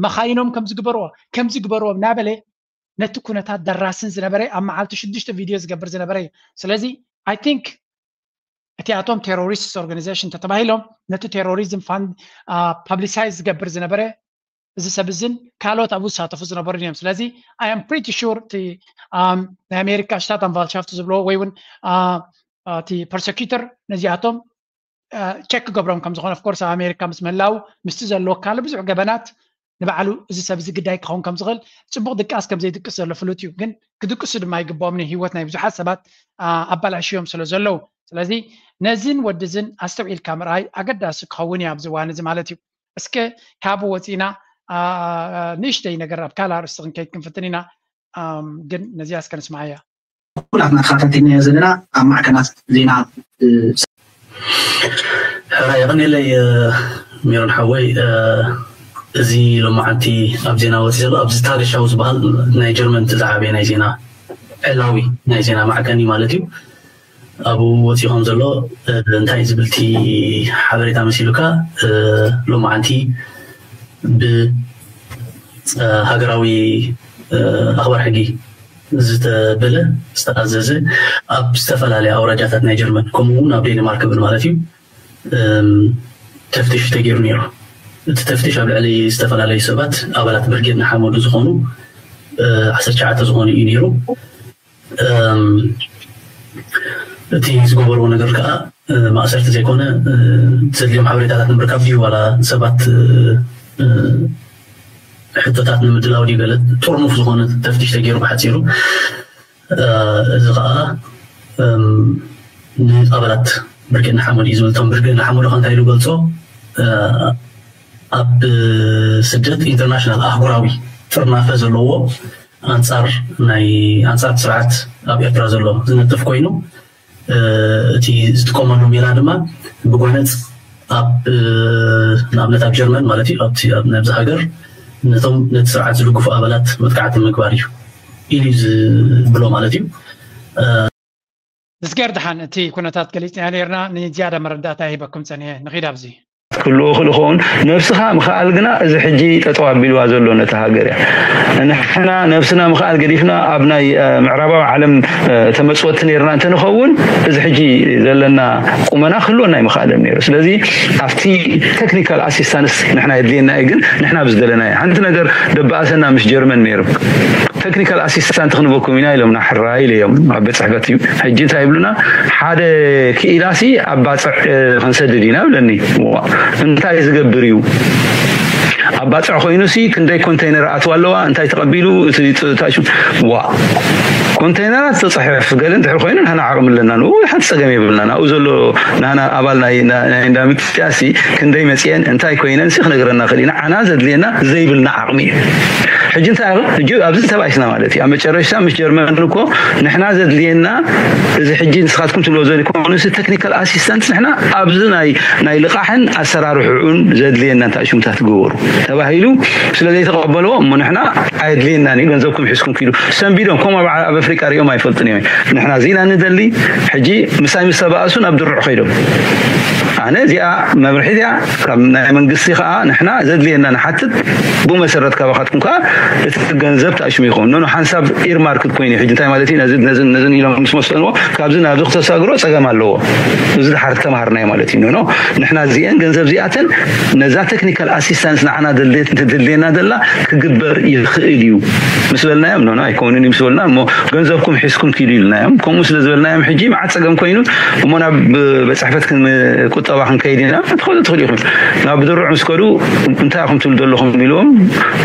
መኻይኖም ከምዚ ግበርዎ፣ ከምዚ ግበርዎ እናበለ ነቲ ኩነታት ደራስን ዝነበረ ኣብ መዓልቲ ሽዱሽተ ቪድዮ ዝገብር ዝነበረ እዩ። ስለዚ I think እቲኣቶም ቴሮሪስት ኦርጋኒዜሽን ተተባሂሎም ነቲ ቴሮሪዝም ፓብሊሳይዝ ዝገብር ዝነበረ እዚ ሰብ እዝን ካልኦት ኣብኡ ዝሳተፉ ዝነበሩ እዮም። ስለዚ I am pretty sure እቲ ናይ ኣሜሪካ ሽታት ኣንቫልሻፍት ዝብሎ ወይ እውን እቲ ፐርሰኪተር ነዚኣቶም ቸክ ክገብሮም ከም ዝኾነ ኦፍኮርስ ኣብ ኣሜሪካ ምስ ምህላው ምስቲ ዘለዎ ካልእ ብዙሕ ገበናት ንባዕሉ እዚ ሰብ እዚ ግዳይ ክኸውን ከም ዝኽእል ጽቡቕ ድቃስ ከም ዘይድቅስ ዘሎ ፍሉጥ እዩ። ግን ክድቅሱ ድማ ይግብኦም ንህይወት ናይ ብዙሓት ሰባት ኣባላሽዮም ስለ ዘለዉ። ስለዚ ነዚን ወድዝን ኣስተውዒልካ ምርኣይ ኣገዳሲ ክኸውን እዩ ኣብዚ እዋን እዚ ማለት እዩ። እስከ ካብ ወፂና ንእሽተይ ነገር ኣብ ካልእ ኣርእስቲ ክንከይድ ክንፍትን ኢና። ግን ነዚኣ እስከ ንስማዓያ። ኩላትና ተኸታቲልናዮ ዘለና ኣብ ማዕከናት ዜና። ሕራይ የቐንየለይ ሜሮን ሓወይ። እዚ ሎማዓንቲ ኣብ ዜና ወፂ ዘሎ ኣብዚ ታገሻው ዝበሃል ናይ ጀርመን እቲ ዝዓበየ ናይ ዜና ዕላዊ ናይ ዜና ማዕከን እዩ ማለት እዩ። ኣብኡ ወፂኡ ከም ዘሎ እንታይ ዝብልቲ ሓበሬታ መሲሉካ ሎማዓንቲ ብሃገራዊ ኣኽባር ሕጊ ዝተበለ ዝተኣዘዘ ኣብ ዝተፈላለያ ኣውራጃታት ናይ ጀርመን ከምኡ እውን ኣብ ዴንማርክ ብል ማለት እዩ ተፍትሽ ተገይሩ ነይሩ። እቲ ተፍትሽ ኣብ ልዕሊ ዝተፈላለዩ ሰባት ኣባላት ብርጌድ ንሓመዱ ዝኾኑ ዓሰርተ ትሽዓተ ዝኾኑ እዩ ነይሩ። እቲ ዝገበርዎ ነገር ከዓ ማእሰርቲ ዘይኮነ ዘድልዮም ሓበሬታታት ንምርካብ ድዩ ዋላ ሰባት ሕቶታት ንምድላው ድዩ ገለ ጥርኑፍ ዝኾነ ተፍትሽ ተገይሩ ብሓፂሩ። እዚ ከዓ ንኣባላት ብርጌድ ንሓመዱ እዩ ዝብል። እቶም ብርጌድ ንሓመዱ ከ እንታይ ኢሉ ገልፆ? ኣብ ስደት ኢንተርናሽናል ኣህጉራዊ ጥርናፈ ዘለዎ ኣንፃር ናይ ኣንፃር ስርዓት ኣብ ኤርትራ ዘሎ ዝነጥፍ ኮይኑ እቲ ዝጥቀመሉ ሜላ ድማ ብጎነፅ ኣብ ንኣብነት ኣብ ጀርመን ማለት እዩ ኣብቲ ኣብዚ ሃገር ነቶም ነቲ ስርዓት ዝድግፉ ኣባላት መጥቃዕቲ ምግባር እዩ ኢሉ ዝብሎ ማለት እዩ። ዝገር ድሓን እቲ ኩነታት ገሊፅና ነርና ንዝያዳ መረዳእታ ይህበኩም ፀኒሐ ንኺድ ኣብዚ ክህልዎ ክእል ይኸውን። ነብስኻ ምኽኣል ግና እዚ ሕጂ ጠጠው ኣቢልዋ ዘሎ ነቲ ሃገር እያ። ንሕና ነብስና ምኽኣል ገዲፍና ኣብ ናይ ምዕራባዊ ዓለም ተመፅወቲ ነርና እንተንኸውን እዚ ሕጂ ዘለና ቁመና ክህልወና ኣይምኽኣለን ነይሩ። ስለዚ ኣብቲ ቴክኒካል ኣሲስታንስ ንሕና የድልየና እዩ፣ ግን ንሕና ብዝደለናዮ ሓንቲ ነገር ደባእሰና ምስ ጀርመን ነይሩ። ቴክኒካል ኣሲስታንት ክንበኩም ኢና ኢሎምና ሕራይ ኢለዮም ኣብ ቤት ፅሕፈት እዩ። ሕጂ እንታይ ይብሉና? ሓደ ክኢላሲ ኣብ ባፅዕ ክንሰድድ ኢና ብለኒ። እንታይ ዝገብር እዩ? ኣብ ባፅዕ ኮይኑሲ ክንደይ ኮንቴይነር ኣትዋ ኣለዋ እንታይ ተቐቢሉ ዋ ኮንቴይነራት ተፅሕፍ ገለ እንድሕር ኮይኑ ንሕና ዓቕሚ ኣለና ንኡ ሓንቲ ፀገም የብልና ናብኡ ዘሎ ናና ኣባል ናይ እንዳምጥያሲ ክንደይ መፅየን እንታይ ኮይነን ሲ ክነግረና ክእል ኢና ዓና ዘድልየና ዘይብልና ዓቕሚ እዩ። ሕጂ እንታይ ሕጂ ኣብዚ ተባኢስና ማለት እዩ ኣብ መጨረሽታ ምስ ጀርመን እኮ ንሕና ዘድልየና እዚ ሕጂ ንስኻትኩም ትብሎ ዘሊ ኮኑሲ ቴክኒካል ኣሲስታንስ ንሕና ኣብዚ ናይ ናይ ልቓሕን ኣሰራርሕኡን ዘድልየና እንታይ ሽሙታት ግበሩ ተባሂሉ ስለ ዘይተቐበልዎ እሞ ንሕና ኣየድልየናን እዩ ገንዘብኩም ሒዝኩም ኪዱ ሰንቢዶም ከምኡ ኣብ ኣፍሪቃ ሪኦም ኣይፈልጡን እዮም። ንሕና እዚ ኢና ንደሊ። ሕጂ ምሳይ ምስ ተባእሱ ናብ ድሩዕ ከይዶም ኣነ እዚኣ መብርሒ እዚኣ ካብ ናይ መንግስቲ ከዓ ንሕና ዘድልየና ንሓትት ብመሰረት ካባኻትኩም ከዓ እቲ ገንዘብ ተኣሽሙ ይኸውን ኖኖ ሓንሳብ ኢርማርክት ኮይኑ ሕጂ እንታይ ማለት እዩ ነዝን ኢሎም ምስ መስጠንዎ ካብዚ ናብዚ ክተሳግሮ ፀገም ኣለዎ። እዚ ድሓር ተምሃርናዮ ማለት እዩ ኖኖ ንሕና እዚአን ገንዘብ እዚኣተን ነዛ ቴክኒካል ኣሲስታንስ ንዓና ድልየና ደላ ክግበር ይኽእል እዩ ምስ በልናዮም ኖኖ ኣይኮኑን ምስ በልና እሞ ገንዘብኩም ሒዝኩም ኪዱ ኢልናዮም። ከምኡ ስለ ዝበልናዮም ሕጂ መዓት ፀገም ኮይኑ እሞ ናብ ቤት ፅሕፈት ቁጠባ ክንከይድ ኢና ትኸዱ ትኽእሉ ኢኹም ናብ ብድሩዕ ምስ ከዱ እንታይ ኢኹም ትብሉ ዘለኹም ኢልዎም።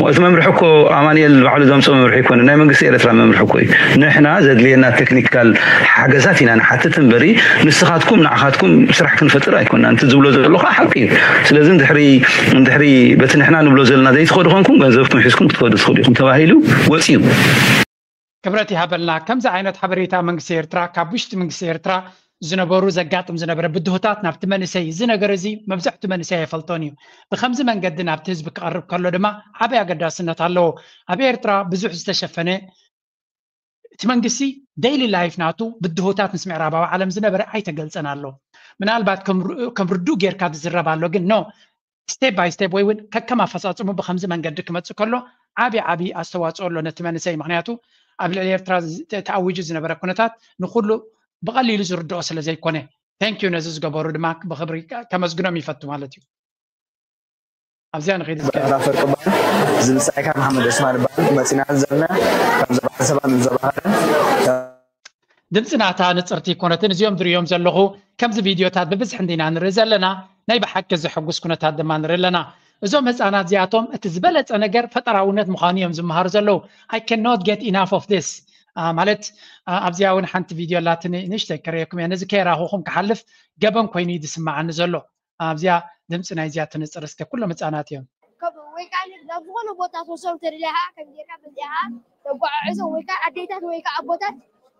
እቲ መምርሒ እኮ ኣማንኤል ባዕሉ ዘምፅኦ መምርሒ ኣይኮነ ናይ መንግስቲ ኤርትራ መምርሒ እኮ እዩ። ንሕና ዘድልየና ቴክኒካል ሓገዛት ኢና ንሓትት እምበሪ ንስኻትኩም ንዓኻትኩም ስራሕ ክንፈጥር ኣይኮና። እቲ ዝብሎ ዘሎ ከዓ ሓቂ እዩ። ስለዚ እንድሕሪ እንድሕሪ በቲ ንሕና ንብሎ ዘለና ዘይትኸዱ ኮንኩም ገንዘብኩም ሒዝኩም ክትከዱ ትኽእሉ ኢኹም ተባሂሉ ወፂኡ። ክብረት ይሃበልና። ከምዚ ዓይነት ሓበሬታ መንግስቲ ኤርትራ ካብ ውሽጢ መንግስቲ ኤርትራ ዝነበሩ ዘጋጥም ዝነበረ ብድሆታት ናብቲ መንእሰይ እዚ ነገር እዚ መብዛሕቱ መንእሰይ ኣይፈልጦን እዩ። ብከምዚ መንገዲ ናብቲ ህዝቢ ክቐርብ ከሎ ድማ ዓብይ ኣገዳስነት ኣለዎ። ኣብ ኤርትራ ብዙሕ ዝተሸፈነ እቲ መንግስቲ ዴይሊ ላይፍ ናቱ ብድሆታት ምስ ምዕራባዊ ዓለም ዝነበረ ኣይተገልጸን ኣሎ። ምናልባት ከም ርዱእ ጌርካ ዝዝረብ ኣሎ ግን ኖ step by step ወይ እውን ከከም ኣፈፃፅሙ ብከምዚ መንገዲ ክመፅእ ከሎ ዓብዪ ዓብዪ ኣስተዋፅኦ ኣሎ ነቲ መንእሰይ። ምክንያቱ ኣብ ልዕሊ ኤርትራ ተኣዊጁ ዝነበረ ኩነታት ንኩሉ ብቐሊሉ ዝርድኦ ስለ ዘይኮነ፣ thank you ነዚ ዝገበሩ ድማ ብክብሪ ከመስግኖም ይፈቱ ማለት እዩ። ኣብዚኣ ንኸይድ እስከ። በረኸት ኣፈወርቂ እበሃል። ዝብል ጸሓይ ካብ መሓመድ ዑስማን እበሃል። መጺና ዘለና ካብ ዞባ ዓሰባን ዞባ ሃረን። ድምፂ ናታ ንፅርቲ ይኮነትን። እዚኦም ዝርእዮም ዘለኹ ከምዚ ቪድዮታት ብብዝሒ እንዲና ንርኢ ዘለና፣ ናይ ብሓቂ ዘሐጉስ ኩነታት ድማ ንርኢ ኣለና። እዞም ህፃናት እዚኣቶም እቲ ዝበለፀ ነገር ፈጠራውነት ምዃኑ እዮም ዝመሃሩ ዘለዉ። I cannot get enough of this። ማለት ኣብዚኣ እውን ሓንቲ ቪድዮ ኣላትኒ፣ ንእሽተይ ከርእየኩም እየ። ነዚ ከየራኹኹም ክሓልፍ ገበን ኮይኑ እዩ ዝስምዓኒ ዘሎ። ኣብዚኣ ድምፂ ናይዚኣ ትንፅር እስከ። ኩሎም ህፃናት እዮም። ወይ ከዓ ናብ ዝኾነ ቦታ ተወሰኑ ተደሊኻ ከም ጌርካ በዚኻ ተጓዓዕዞ ወይ ከዓ ኣዴታት ወይ ከዓ ኣቦታት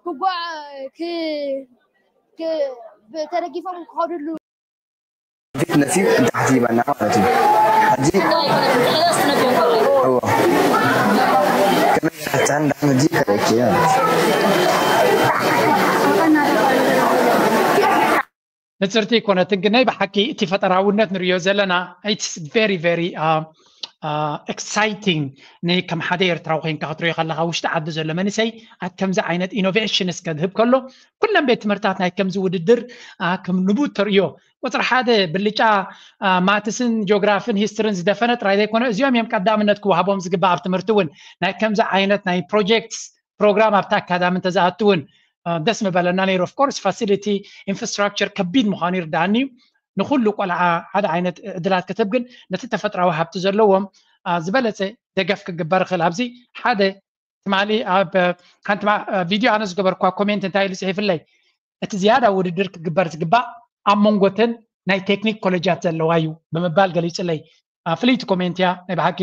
ክጓ ተደጊፎም ክኸዱሉ ፊት ነፊት ንታሕቲ ይበና ማለት እዩ። ሕጂ እዎ ከመይ ይሕተን ዳን ሕጂ ከርእየኪ ማለት እዩ። ንፅርቲ ኣይኮነትን ግን ናይ ብሓቂ እቲ ፈጠራውነት ንሪኦ ዘለና it's very very exciting። ንከም ሓደ ኤርትራዊ ኮይንካ ክትሪኦ ከለካ ውሽጢ ዓዲ ዘሎ መንእሰይ ኣት ከምዚ ዓይነት ኢኖቬሽን እስከ ዝህብ ከሎ ኩለን ቤት ትምህርታት ናይ ከምዚ ውድድር ከም ንቡር ተርእዮ። ቁፅሪ ሓደ ብልጫ ማትስን ጂኦግራፍን ሂስትርን ዝደፈነ ጥራይ ዘይኮነ እዚኦም እዮም ቀዳምነት ክወሃቦም ዝግባእ ኣብ ትምህርቲ እውን ናይ ከምዚ ዓይነት ናይ ፕሮጀክትስ ፕሮግራም ኣብቲ ኣካዳሚ እንተዝኣቱ እውን ደስ ምበለና ነይሩ። Of course facility infrastructure ከቢድ ምዃኑ ይርድኣኒ እዩ። ንኩሉ ቆልዓ ሓደ ዓይነት ዕድላት ክትህብ ግን ነቲ ተፈጥራዊ ሃብቲ ዘለዎም ዝበለፀ ደገፍ ክግበር ይኽእል። ኣብዚ ሓደ ትማሊ ኣብ ሓንቲ ቪድዮ ኣነ ዝገበርኳ ኮሜንት እንታይ ኢሉ ፅሒፍለይ፣ እቲ ዝያዳ ውድድር ክግበር ዝግባእ ኣብ መንጎተን ናይ ቴክኒክ ኮሌጃት ዘለዋ እዩ ብምባል ገሊፅለይ። ፍልይቲ ኮሜንት እያ ናይ ብሓቂ።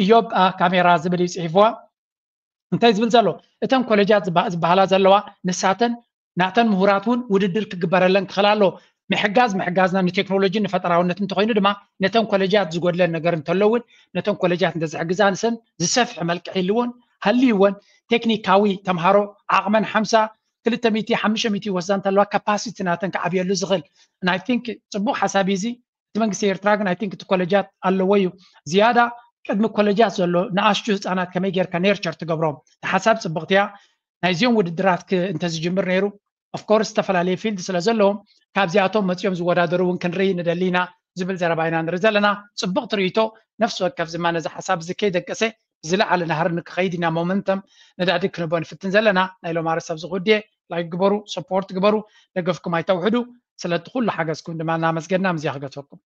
እዮብ ካሜራ ዝብል እዩ ፅሒፍዋ። እንታይ ዝብል ዘሎ እተን ኮሌጃት ዝበሃላ ዘለዋ ንሳተን ናተን ምሁራት እውን ውድድር ክግበረለን ክኽእል ኣለዎ። ምሕጋዝ ምሕጋዝና ንቴክኖሎጂ ንፈጠራውነት እንተኮይኑ ድማ ነተን ኮሌጃት ዝጎድለን ነገር እንተሎ እውን ነተን ኮሌጃት እንተዝሕግዛ ንሰን ዝሰፍሐ መልክዕ ይልዎን ሃልይወን ቴክኒካዊ ተምሃሮ ዓቕመን ሓምሳ ክልተ ሚእቲ ሓሙሽተ ሚእቲ ይወስዳ እንተለዋ ካፓሲቲ ናተን ክዓብየሉ ዝኽእል ናይ ቲንክ ፅቡቅ ሓሳብ እዩ እዚ። እቲ መንግስቲ ኤርትራ ግን ኣይ ቲንክ እቲ ኮለጃት ኣለዎ እዩ ዝያዳ ቅድሚ ኮለጃት ዘሎ ንኣሽቱ ህፃናት ከመይ ጌርካ ኔርቸር ትገብሮም። እቲ ሓሳብ ፅብቕቲ እያ። ናይዚኦም ውድድራት እንተዝጅምር ነይሩ ኦፍኮርስ ዝተፈላለየ ፊልድ ስለ ዘለዎም ካብዚኣቶም መፂኦም ዝወዳደሩ እውን ክንርኢ ንደሊ ኢና ዝብል ዘረባ ኢና ንርኢ ዘለና። ፅብቕቲ ርእይቶ። ነፍሲ ወከፍ ዝማ ነዚ ሓሳብ እዚ ከይደቀሰ ብዝለዓለ ናህሪ ንክኸይድ ኢና ሞመንተም ነዳዲ ክንቦ ንፍትን ዘለና። ናይ ሎማሪ ሰብ ዝኽውድየ ላይክ ግበሩ፣ ሰፖርት ግበሩ፣ ደገፍኩም ኣይተውሕዱ። ስለቲ ኩሉ ሓገዝኩም ድማ እናመስገንና ምዚያ ክገትወኩም።